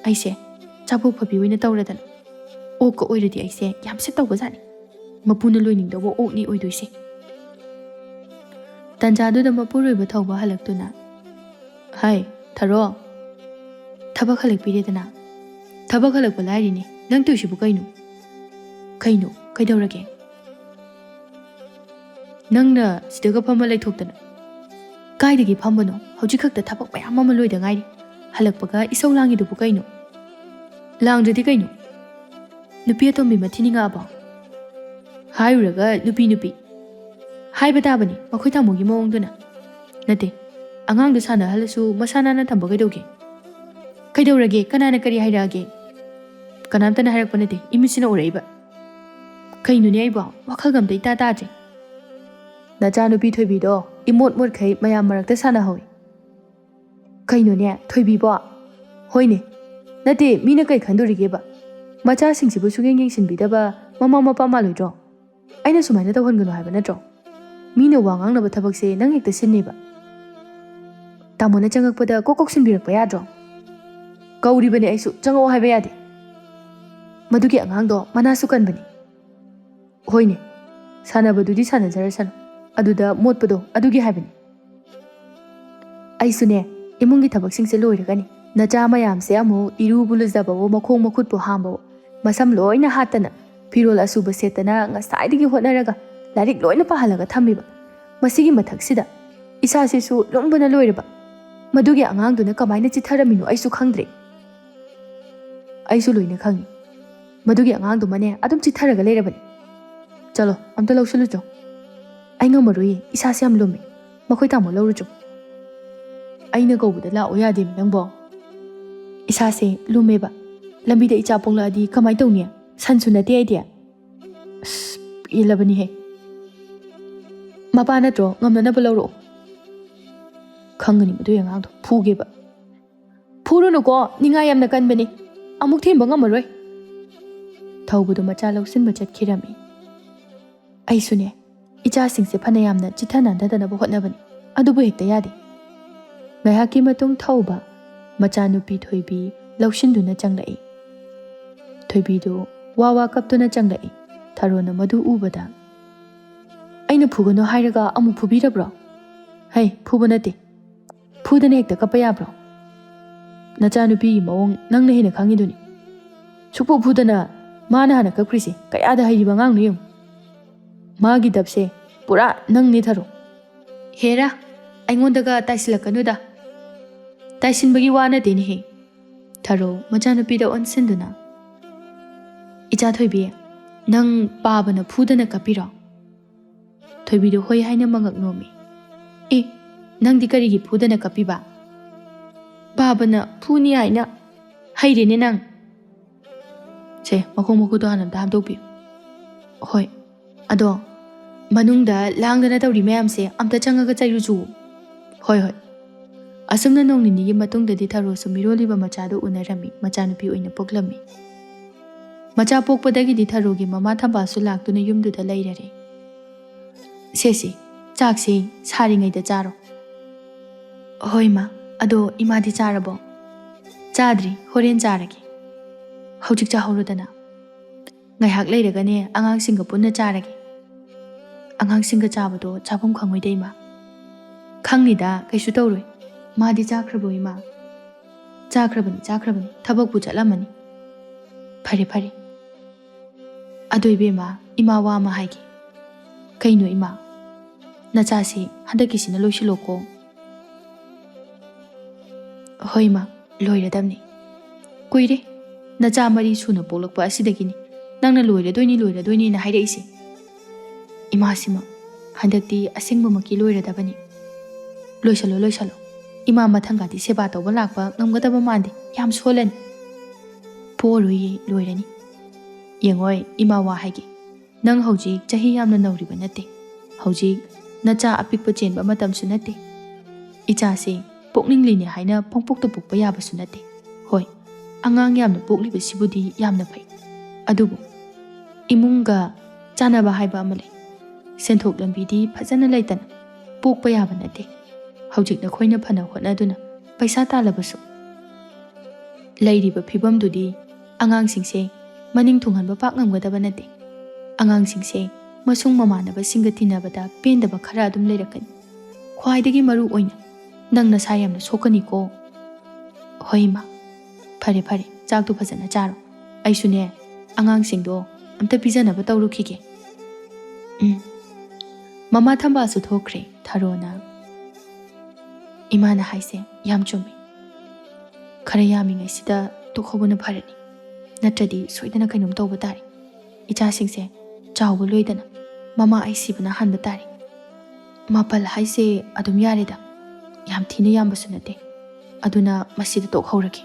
ꯑꯩꯁꯦ ꯆꯥꯕꯣꯛ ꯐꯕꯤ ꯑꯣꯏꯅ ꯇꯧꯔꯗꯅ꯫ ꯑꯣꯛꯀ ꯑꯣꯏꯔꯗꯤ ꯑꯩꯁꯦ ꯌꯥꯝ ꯁꯤꯠ ꯇꯧꯕꯖꯥꯠꯅꯤ꯫ ꯃꯄꯨꯅ ꯂꯣꯏꯅꯤꯡꯗꯧꯕ ꯑꯣꯛꯅꯤ ꯑꯣꯏꯗꯣꯏꯁꯦ꯫ ꯇꯟꯖꯥꯗꯨꯗ ꯃꯄꯨꯔꯣꯏꯕ ꯊꯧꯕ ꯍꯜꯂꯛꯇꯨꯅ, "ꯍꯥꯏ, ꯊꯔꯣ, ꯊꯕꯛ ꯍꯜꯂꯛꯄꯤꯔꯦꯗꯅ?" "ꯊꯕꯛ ꯍꯜꯂꯛꯄ ꯂꯥꯏꯔꯤꯅꯦ, ꯅꯪ ꯇꯧꯏꯁꯤꯕꯨ ꯀꯩꯅꯣ?" "ꯀꯩꯅꯣ? ꯀꯩꯗꯧꯔꯒꯦ?" "ꯅꯪꯅ ꯁꯤꯗꯒ ꯐꯝꯃ ꯂꯩꯊꯣꯛꯇꯅ?" "ꯀꯥꯏꯗꯒꯤ ꯐꯝꯕꯅꯣ? ꯍꯧꯖꯤꯛ ꯈꯛꯇ ꯊꯕꯛ ꯃꯌꯥꯝ ꯑꯃ ꯂꯣꯏꯗ ꯉꯥꯏꯔꯤ꯫ ꯍꯜꯂꯛꯄꯒ ꯏꯁꯧ ꯂꯥꯡꯉꯤꯗꯨꯕꯨ ꯀꯩꯅꯣ?" "ꯂꯥꯡꯗ꯭ꯔꯗꯤ ꯀꯩꯅꯣ? ꯅꯨꯄꯤ ꯑꯇꯣꯝꯕꯤ ꯃꯊꯤ ꯅꯤꯡꯉꯛꯑꯕꯣ?" ꯍꯥꯏꯔꯨꯔꯒ ꯅꯨꯄꯤ ꯅꯨꯄꯤ ꯍꯥꯏꯕ ꯇꯥꯕꯅꯤ, ꯃꯈꯣꯏ ꯇꯥꯃꯣꯒꯤ ꯃꯑꯣꯡꯗꯨꯅ꯫ "ꯅꯠꯇꯦ, ꯑꯉꯥꯡꯗꯣ ꯁꯥꯟꯅꯍꯜꯂꯁꯨ ꯃꯁꯥ ꯅꯥꯟꯅ ꯊꯝꯕ ꯀꯩꯗꯧꯒꯦ?" "ꯀꯩꯗꯧꯔꯒꯦ? ꯀꯅꯥꯅ ꯀꯔꯤ ꯍꯥꯏꯔꯛꯑꯒꯦ?" "ꯀꯅꯥꯝꯇꯅ ꯍꯥꯏꯔꯛꯄ ꯅꯠꯇꯦ, ꯏꯃꯤꯠꯁꯤꯅ ꯎꯔꯛꯏꯕ꯫ ꯀꯩꯅꯣꯅꯦ ꯑꯩꯕꯣ, ꯋꯥꯈꯜꯒ ꯑꯝꯇ ꯏꯇꯥ ꯇꯥꯗ꯭ꯔꯦ꯫ ꯅꯆꯥꯅꯨꯄꯤ ꯊꯣꯏꯕꯤꯗꯣ ꯏꯃꯣꯠ ꯃꯣꯠꯈꯩ ꯃꯌꯥꯝ ꯃꯔꯛꯇ ꯁꯥꯟꯅꯍꯧꯏ꯫" "ꯀꯩꯅꯣꯅꯦ, ꯊꯣꯏꯕꯤꯕꯣ?" "ꯍꯣꯏꯅꯦ꯫ ꯅꯠꯇꯦ, ꯃꯤꯅ ꯀꯩ ꯈꯟꯗꯣꯔꯤꯒꯦꯕ? ꯃꯆꯥꯁꯤꯡꯁꯤꯕꯨ ꯁꯨꯡꯌꯦꯡ ꯌꯦꯡꯁꯤꯟꯕꯤꯗꯕ ꯃꯃꯥ ꯃꯄꯥ ꯃꯥꯜꯂꯣꯏꯗ꯭ꯔꯣ? ꯑꯩꯅ ꯁꯨꯃꯥꯏꯅ ꯇꯧꯍꯟꯒꯅꯨ ꯍꯥꯏꯕ ꯅꯠꯇ꯭ꯔꯣ? ꯃꯤꯅ ꯋꯥ ꯉꯥꯡꯅꯕ ꯊꯕꯛꯁꯦ ꯅꯪ ꯍꯦꯛꯇ ꯁꯤꯟꯅꯦꯕ꯫ ꯇꯥꯃꯣꯅ ꯆꯪꯉꯛꯄꯗ ꯀꯣꯛ ꯀꯣꯛ ꯁꯤꯟꯕꯤꯔꯛꯄ ꯌꯥꯗ꯭ꯔꯣ?" "ꯀꯧꯔꯤꯕꯅꯦ ꯑꯩꯁꯨ, ꯆꯪꯉꯛꯑꯣ ꯍꯥꯏꯕ ꯌꯥꯗꯦ꯫ ꯃꯗꯨꯒꯤ ꯑꯉꯥꯡꯗꯣ ꯃꯅꯥꯁꯨ ꯀꯟꯕꯅꯤ꯫" "ꯍꯣꯏꯅꯦ, ꯁꯥꯟꯅꯕꯗꯨꯗꯤ ꯁꯥꯟꯅꯖꯔꯁꯅꯨ, ꯑꯗꯨꯗ ꯃꯣꯠꯄꯗꯣ ꯑꯗꯨꯒꯤ ꯍꯥꯏꯕꯅꯤ꯫" ꯑꯩꯁꯨꯅꯦ, ꯏꯃꯨꯡꯒꯤ ꯊꯕꯛꯁꯤꯡꯁꯦ ꯂꯣꯏꯔꯒꯅꯤ ꯅꯆꯥ ꯃꯌꯥꯝꯁꯦ ꯑꯃꯨꯛ ꯏꯔꯨꯕꯨ ꯂꯨꯖꯕꯋꯣ, ꯃꯈꯣꯡ ꯃꯈꯨꯠꯄꯨ ꯍꯥꯝꯕꯋꯣ, ꯃꯁꯝ ꯂꯣꯏꯅ ꯍꯥꯠꯇꯅ, ꯐꯤꯔꯣꯜ ꯑꯁꯨꯕ ꯁꯦꯠꯇꯅ ꯉꯁꯥꯏꯗꯒꯤ ꯍꯣꯠꯅꯔꯒ ꯂꯥꯏꯔꯤꯛ ꯂꯣꯏꯅ ꯄꯥꯍꯜꯂꯒ ꯊꯝꯃꯤꯕ꯫ ꯃꯁꯤꯒꯤ ꯃꯊꯛꯁꯤꯗ ꯏꯁꯥꯁꯤꯁꯨ ꯂꯨꯝꯕꯅ ꯂꯣꯏꯔꯕ꯫ ꯃꯗꯨꯒꯤ ꯑꯉꯥꯡꯗꯨꯅ ꯀꯃꯥꯏꯅ ꯆꯤꯠꯊꯔꯝꯃꯤꯅꯣ ꯑꯩꯁꯨ ꯈꯪꯗ꯭ꯔꯦ꯫ ꯑꯩꯁꯨ ꯂꯣꯏꯅ ꯈꯪꯉꯤ꯫ ꯃꯗꯨꯒꯤ ꯑꯉꯥꯡꯗꯨꯃꯅꯦ ꯑꯗꯨꯝ ꯆꯤꯠꯊꯔꯒ ꯂꯩꯔꯕꯅꯤ꯫ ꯆꯠꯂꯣ, ꯑꯝꯇ ꯂꯧꯁꯤꯜꯂꯨꯆꯣ꯫ ꯑꯩ ꯉꯝꯃꯔꯣꯏꯌꯦ, ꯏꯁꯥꯁꯦ ꯌꯥꯝ ꯂꯨꯝꯃꯦ꯫ ꯃꯈꯣꯏ ꯇꯥꯃꯣ ꯂꯧꯔꯨꯆꯣ꯫ ꯑꯩꯅ ꯀꯧꯕꯗ ꯂꯥꯛꯑꯣ ꯌꯥꯗꯦꯃꯤ ꯅꯪꯕꯣ꯫ ꯏꯁꯥꯁꯦ ꯂꯨꯝꯃꯦꯕ꯫ ꯂꯝꯕꯤꯗ ꯏꯆꯥ ꯄꯣꯛꯂꯛꯑꯗꯤ ꯀꯃꯥꯏꯅ ꯇꯧꯅꯤ? ꯁꯟꯁꯨ ꯅꯠꯇꯦ ꯑꯩꯗꯤ꯫ ꯑꯁ, ꯄꯦꯜꯂꯕꯅꯤꯍꯦ꯫ ꯃꯄꯥ ꯅꯠꯇ꯭ꯔꯣ? ꯉꯝꯅꯅꯕ ꯂꯧꯔꯛꯑꯣ꯫ ꯈꯪꯒꯅꯤ ꯃꯗꯨꯒꯤ ꯑꯉꯥꯡꯗꯣ꯫ ꯐꯨꯒꯦꯕ꯫ ꯐꯨꯔꯨꯅꯨꯀꯣ, ꯅꯤꯡꯉꯥꯏ ꯌꯥꯝꯅ ꯀꯟꯕꯅꯤ꯫ ꯑꯃꯨꯛ ꯊꯦꯝꯕ ꯉꯝꯃꯔꯣꯏ꯫ ꯊꯧꯕꯗꯣ ꯃꯆꯥ ꯂꯧꯁꯤꯟꯕ ꯆꯠꯈꯤꯔꯝꯃꯤ꯫ ꯑꯩꯁꯨꯅꯦ, ꯏꯆꯥꯁꯤꯡꯁꯦ ꯐꯅ ꯌꯥꯝꯅ ꯆꯤꯠꯊ ꯅꯥꯟꯊꯗꯅꯕ ꯍꯣꯠꯅꯕꯅꯤ, ꯑꯗꯨꯕꯨ ꯍꯦꯛꯇ ꯌꯥꯗꯦ꯫ ꯉꯥꯏꯍꯥꯛꯀꯤ ꯃꯇꯨꯡ ꯊꯧꯕ ꯃꯆꯥꯅꯨꯄꯤ ꯊꯣꯏꯕꯤ ꯂꯧꯁꯤꯟꯗꯨꯅ ꯆꯪꯂꯛꯏ꯫ ꯊꯣꯏꯕꯤꯗꯨ ꯋꯥ ꯋꯥ ꯀꯞꯇꯨꯅ ꯆꯪꯂꯛꯏ꯫ ꯊꯔꯣꯅ ꯃꯗꯨ ꯎꯕꯗ, "ꯑꯩꯅ ꯐꯨꯒꯅꯨ ꯍꯥꯏꯔꯒ ꯑꯃꯨꯛ ꯐꯨꯕꯤꯔꯕ꯭ꯔꯣ?" "ꯍꯩ, ꯐꯨꯕ ꯅꯠꯇꯦ꯫ ꯐꯨꯗꯅ ꯍꯦꯛꯇ ꯀꯞꯄ ꯌꯥꯕ꯭ꯔꯣ? ꯅꯆꯥꯅꯨꯄꯤꯒꯤ ꯃꯑꯣꯡ ꯅꯪꯅ ꯍꯦꯟꯅ ꯈꯪꯉꯤꯗꯨꯅꯤ꯫ ꯁꯨꯛꯐꯨ ꯐꯨꯗꯅ ꯃꯥꯅ ꯍꯥꯟꯅ ꯀꯞꯈ꯭ꯔꯤꯁꯦ ꯀꯌꯥꯗ ꯍꯩꯔꯤꯕ ꯑꯉꯥꯡꯅꯣ ꯌꯦꯡꯉꯨ꯫ ꯃꯥꯒꯤ ꯗꯞꯁꯦ ꯄꯨꯔꯥ ꯅꯪꯅꯤ ꯊꯔꯣ꯫ ꯍꯦꯔꯥ, ꯑꯩꯉꯣꯟꯗꯒ ꯇꯥꯏꯁꯤꯜꯂꯛꯀꯅꯨꯗ꯫ ꯇꯥꯏꯁꯤꯟꯕꯒꯤ ꯋꯥ ꯅꯠꯇꯦꯅꯦꯍꯦ꯫" ꯊꯔꯣ ꯃꯆꯥꯅꯨꯄꯤꯗ ꯑꯣꯟꯁꯤꯟꯗꯨꯅ, "ꯏꯆꯥ ꯊꯣꯏꯕꯤ, ꯅꯪ ꯄꯥꯕꯅ ꯐꯨꯗꯅ ꯀꯞꯄꯤꯔꯣ?" ꯊꯣꯏꯕꯤꯗꯨ ꯍꯣꯏ ꯍꯥꯏꯅ ꯃꯉꯛ ꯅꯣꯝꯃꯤ꯫ "ꯑꯦ, ꯅꯪꯗꯤ ꯀꯔꯤꯒꯤ ꯐꯨꯗꯅ ꯀꯞꯄꯤꯕ?" "ꯕꯥꯕꯅ ꯐꯨꯅꯤ ꯍꯥꯏꯅ꯫ ꯍꯩꯔꯦꯅꯦ ꯅꯪ꯫ ꯁꯦ, ꯃꯈꯣꯡ ꯃꯈꯨꯠꯇꯣ ꯍꯥꯟꯅ ꯑꯝꯇ ꯍꯥꯝꯗꯣꯛꯄꯤꯌꯨ꯫" "ꯍꯣꯏ꯫ ꯑꯗꯣ, ꯃꯅꯨꯡꯗ ꯂꯥꯡꯗꯅ ꯇꯧꯔꯤ ꯃꯌꯥꯝꯁꯦ ꯑꯝꯇ ꯆꯪꯉꯒ ꯆꯩꯔꯨꯆꯣ꯫" "ꯍꯣꯏ, ꯍꯣꯏ꯫" ꯑꯁꯨꯝꯅ ꯅꯣꯡ ꯅꯤꯅꯤꯒꯤ ꯃꯇꯨꯡꯗꯗꯤ ꯊꯔꯣꯁꯨ ꯃꯤꯔꯣꯜꯂꯤꯕ ꯃꯆꯥꯗꯨ ꯎꯅꯔꯝꯃꯤ, ꯃꯆꯥꯅꯨꯄꯤ ꯑꯣꯏꯅ ꯄꯣꯛꯂꯝꯃꯤ꯫ ꯃꯆꯥ ꯄꯣꯛꯄꯗꯒꯤꯗꯤ ꯊꯔꯣꯒꯤ ꯃꯃꯥ ꯊꯝꯕꯥꯜꯁꯨ ꯂꯥꯛꯇꯨꯅ ꯌꯨꯝꯗꯨꯗ ꯂꯩꯔꯔꯦ꯫ "ꯁꯦ, ꯁꯦ, ꯆꯥꯛꯁꯦ ꯁꯥꯔꯤꯉꯩꯗ ꯆꯥꯔꯣ꯫" "ꯍꯣꯏ, ꯏꯃꯥ꯫ ꯑꯗꯣ ꯏꯃꯥꯗꯤ ꯆꯥꯔꯕꯣ?" "ꯆꯥꯗ꯭ꯔꯤ, ꯍꯣꯔꯦꯟ ꯆꯥꯔꯒꯦ꯫ ꯍꯧꯖꯤꯛ ꯆꯥꯍꯧꯔꯣꯗꯅ꯫ ꯉꯥꯏꯍꯥꯛ ꯂꯩꯔꯒꯅꯦ ꯑꯉꯥꯡꯁꯤꯡꯒ ꯄꯨꯟꯅ ꯆꯥꯔꯒꯦ꯫" "ꯑꯉꯥꯡꯁꯤꯡꯒ ꯆꯥꯕꯗꯣ ꯆꯥꯐꯝ ꯈꯪꯉꯣꯏꯗ, ꯏꯃꯥ꯫" "ꯈꯪꯅꯤꯗ, ꯀꯩꯁꯨ ꯇꯧꯔꯣꯏ꯫ ꯃꯥꯗꯤ ꯆꯥꯈ꯭ꯔꯕꯣ, ꯏꯃꯥ?" "ꯆꯥꯈ꯭ꯔꯕꯅꯤ, ꯆꯥꯈ꯭ꯔꯕꯅꯤ꯫ ꯊꯕꯛꯄꯨ ꯆꯠꯂꯝꯃꯅꯤ꯫" "ꯐꯔꯦ, ꯐꯔꯦ꯫ ꯑꯗꯣ ꯏꯕꯦꯝꯃ, ꯏꯃꯥ ꯋꯥ ꯑꯃ ꯍꯥꯏꯒꯦ꯫" "ꯀꯩꯅꯣ, ꯏꯃꯥ?" "ꯅꯆꯥꯁꯤ ꯍꯟꯗꯛꯀꯤꯁꯤꯅ ꯂꯣꯏꯁꯤꯜꯂꯣꯀꯣ꯫" "ꯍꯣꯏ, ꯏꯃꯥ, ꯂꯣꯏꯔꯗꯕꯅꯤ꯫ ꯀꯨꯏꯔꯦ ꯅꯆꯥ ꯃꯔꯤ ꯁꯨꯅ ꯄꯣꯛꯂꯛꯄ ꯑꯁꯤꯗꯒꯤꯅꯤ ꯅꯪꯅ ꯂꯣꯏꯔꯗꯣꯏꯅꯤ, ꯂꯣꯏꯔꯗꯣꯏꯅꯤꯅ ꯍꯥꯏꯔꯛꯏꯁꯦ꯫ ꯏꯃꯥꯁꯤꯃ ꯍꯟꯗꯛꯇꯤ ꯑꯁꯦꯡꯕꯃꯛꯀꯤ ꯂꯣꯏꯔꯗꯕꯅꯤ꯫ ꯂꯣꯏꯁꯜꯂꯣ, ꯂꯣꯏꯁꯜꯂꯣ꯫ ꯏꯃꯥ ꯃꯊꯪꯒꯗꯤ ꯁꯦꯕꯥ ꯇꯧꯕ ꯂꯥꯛꯄ ꯉꯝꯒꯗꯕ ꯃꯥꯟꯗꯦ, ꯌꯥꯝ ꯁꯣꯜꯂꯅꯤ꯫ ꯄꯣꯔꯣꯏꯌꯦ, ꯂꯣꯏꯔꯅꯤ꯫ ꯌꯦꯡꯉꯣꯏ, ꯏꯃꯥ ꯋꯥ ꯍꯥꯏꯒꯦ꯫ ꯅꯪ ꯍꯧꯖꯤꯛ ꯆꯍꯤ ꯌꯥꯝꯅ ꯅꯧꯔꯤꯕ ꯅꯠꯇꯦ꯫ ꯍꯧꯖꯤꯛ ꯅꯆꯥ ꯑꯄꯤꯛꯄ ꯆꯦꯟꯕ ꯃꯇꯝꯁꯨ ꯅꯠꯇꯦ꯫ ꯏꯆꯥꯁꯦ ꯄꯣꯛꯅꯤꯡꯂꯤꯅꯦ ꯍꯥꯏꯅ ꯄꯪꯄꯣꯛꯇ ꯄꯣꯛꯄ ꯌꯥꯕꯁꯨ ꯅꯠꯇꯦ꯫ ꯍꯣꯏ, ꯑꯉꯥꯡ ꯌꯥꯝꯅ ꯄꯣꯛꯂꯤꯕꯁꯤꯕꯨꯗꯤ ꯌꯥꯝꯅ ꯐꯩ, ꯑꯗꯨꯕꯨ ꯏꯃꯨꯡꯒ ꯆꯥꯟꯅꯕ ꯍꯥꯏꯕ ꯑꯃ ꯂꯩ꯫ ꯁꯦꯟꯊꯣꯛ ꯂꯝꯕꯤꯗꯤ ꯐꯖꯅ ꯂꯩꯇꯅ ꯄꯣꯛꯄ ꯌꯥꯕ ꯅꯠꯇꯦ꯫ ꯍꯧꯖꯤꯛ ꯅꯈꯣꯏꯅ ꯐꯅ ꯍꯣꯠꯅꯗꯨꯅ ꯄꯩꯁꯥ ꯇꯥꯜꯂꯕꯁꯨ, ꯂꯩꯔꯤꯕ ꯐꯤꯕꯝꯗꯨꯗꯤ ꯑꯉꯥꯡꯁꯤꯡꯁꯦ ꯃꯅꯤꯡ ꯊꯨꯡꯍꯟꯕ ꯄꯥꯛ ꯉꯝꯒꯗꯕ ꯅꯠꯇꯦ꯫ ꯑꯉꯥꯡꯁꯤꯡꯁꯦ ꯃꯁꯨꯡ ꯃꯃꯥꯟꯅꯕꯁꯤꯡꯒ ꯇꯤꯟꯅꯕꯗ ꯄꯦꯟꯗꯕ ꯈꯔ ꯑꯗꯨꯝ ꯂꯩꯔꯛꯀꯅꯤ꯫ ꯈ꯭ꯋꯥꯏꯗꯒꯤ ꯃꯔꯨ ꯑꯣꯏꯅ ꯅꯪ ꯅꯁꯥ ꯌꯥꯝꯅ ꯁꯣꯛꯀꯅꯤꯀꯣ꯫ ꯍꯣꯏ ꯏꯃꯥ, ꯐꯔꯦ ꯐꯔꯦ, ꯆꯥꯛꯇꯨ ꯐꯖꯅ ꯆꯥꯔꯣ꯫ ꯑꯩꯁꯨꯅꯦ, ꯑꯉꯥꯡꯁꯤꯡꯗꯣ ꯑꯝꯇ ꯄꯤꯖꯅꯕ ꯇꯧꯔꯨꯈꯤꯒꯦ꯫ ꯎꯝ꯫ ꯃꯃꯥ ꯊꯝꯕꯥꯜꯁꯨ ꯊꯣꯛꯈ꯭ꯔꯦ꯫ ꯊꯔꯣꯅ, "ꯏꯃꯥꯅ ꯍꯥꯏꯁꯦ ꯌꯥꯝ ꯆꯨꯝꯃꯤ꯫ ꯈꯔ ꯌꯥꯝꯃꯤꯉꯩꯁꯤꯗ ꯇꯣꯛꯍꯧꯕꯅ ꯐꯔꯅꯤ꯫ ꯅꯠꯇ꯭ꯔꯗꯤ ꯁꯣꯏꯗꯅ ꯀꯩꯅꯣꯝ ꯇꯧꯕ ꯇꯥꯔꯦ꯫ ꯏꯆꯥꯁꯤꯡꯁꯦ ꯆꯥꯎꯕ ꯂꯣꯏꯗꯅ ꯃꯃꯥ ꯑꯩ ꯁꯤꯕꯅ ꯍꯥꯟꯕ ꯇꯥꯔꯦ꯫ ꯃꯥꯄꯜ ꯍꯥꯏꯁꯦ ꯑꯗꯨꯝ ꯌꯥꯔꯦꯗ꯫ ꯌꯥꯝ ꯊꯤꯅ ꯌꯥꯝꯕꯁꯨ ꯅꯠꯇꯦ꯫ ꯑꯗꯨꯅ ꯃꯁꯤꯗ ꯇꯣꯛꯍꯧꯔꯒꯦ꯫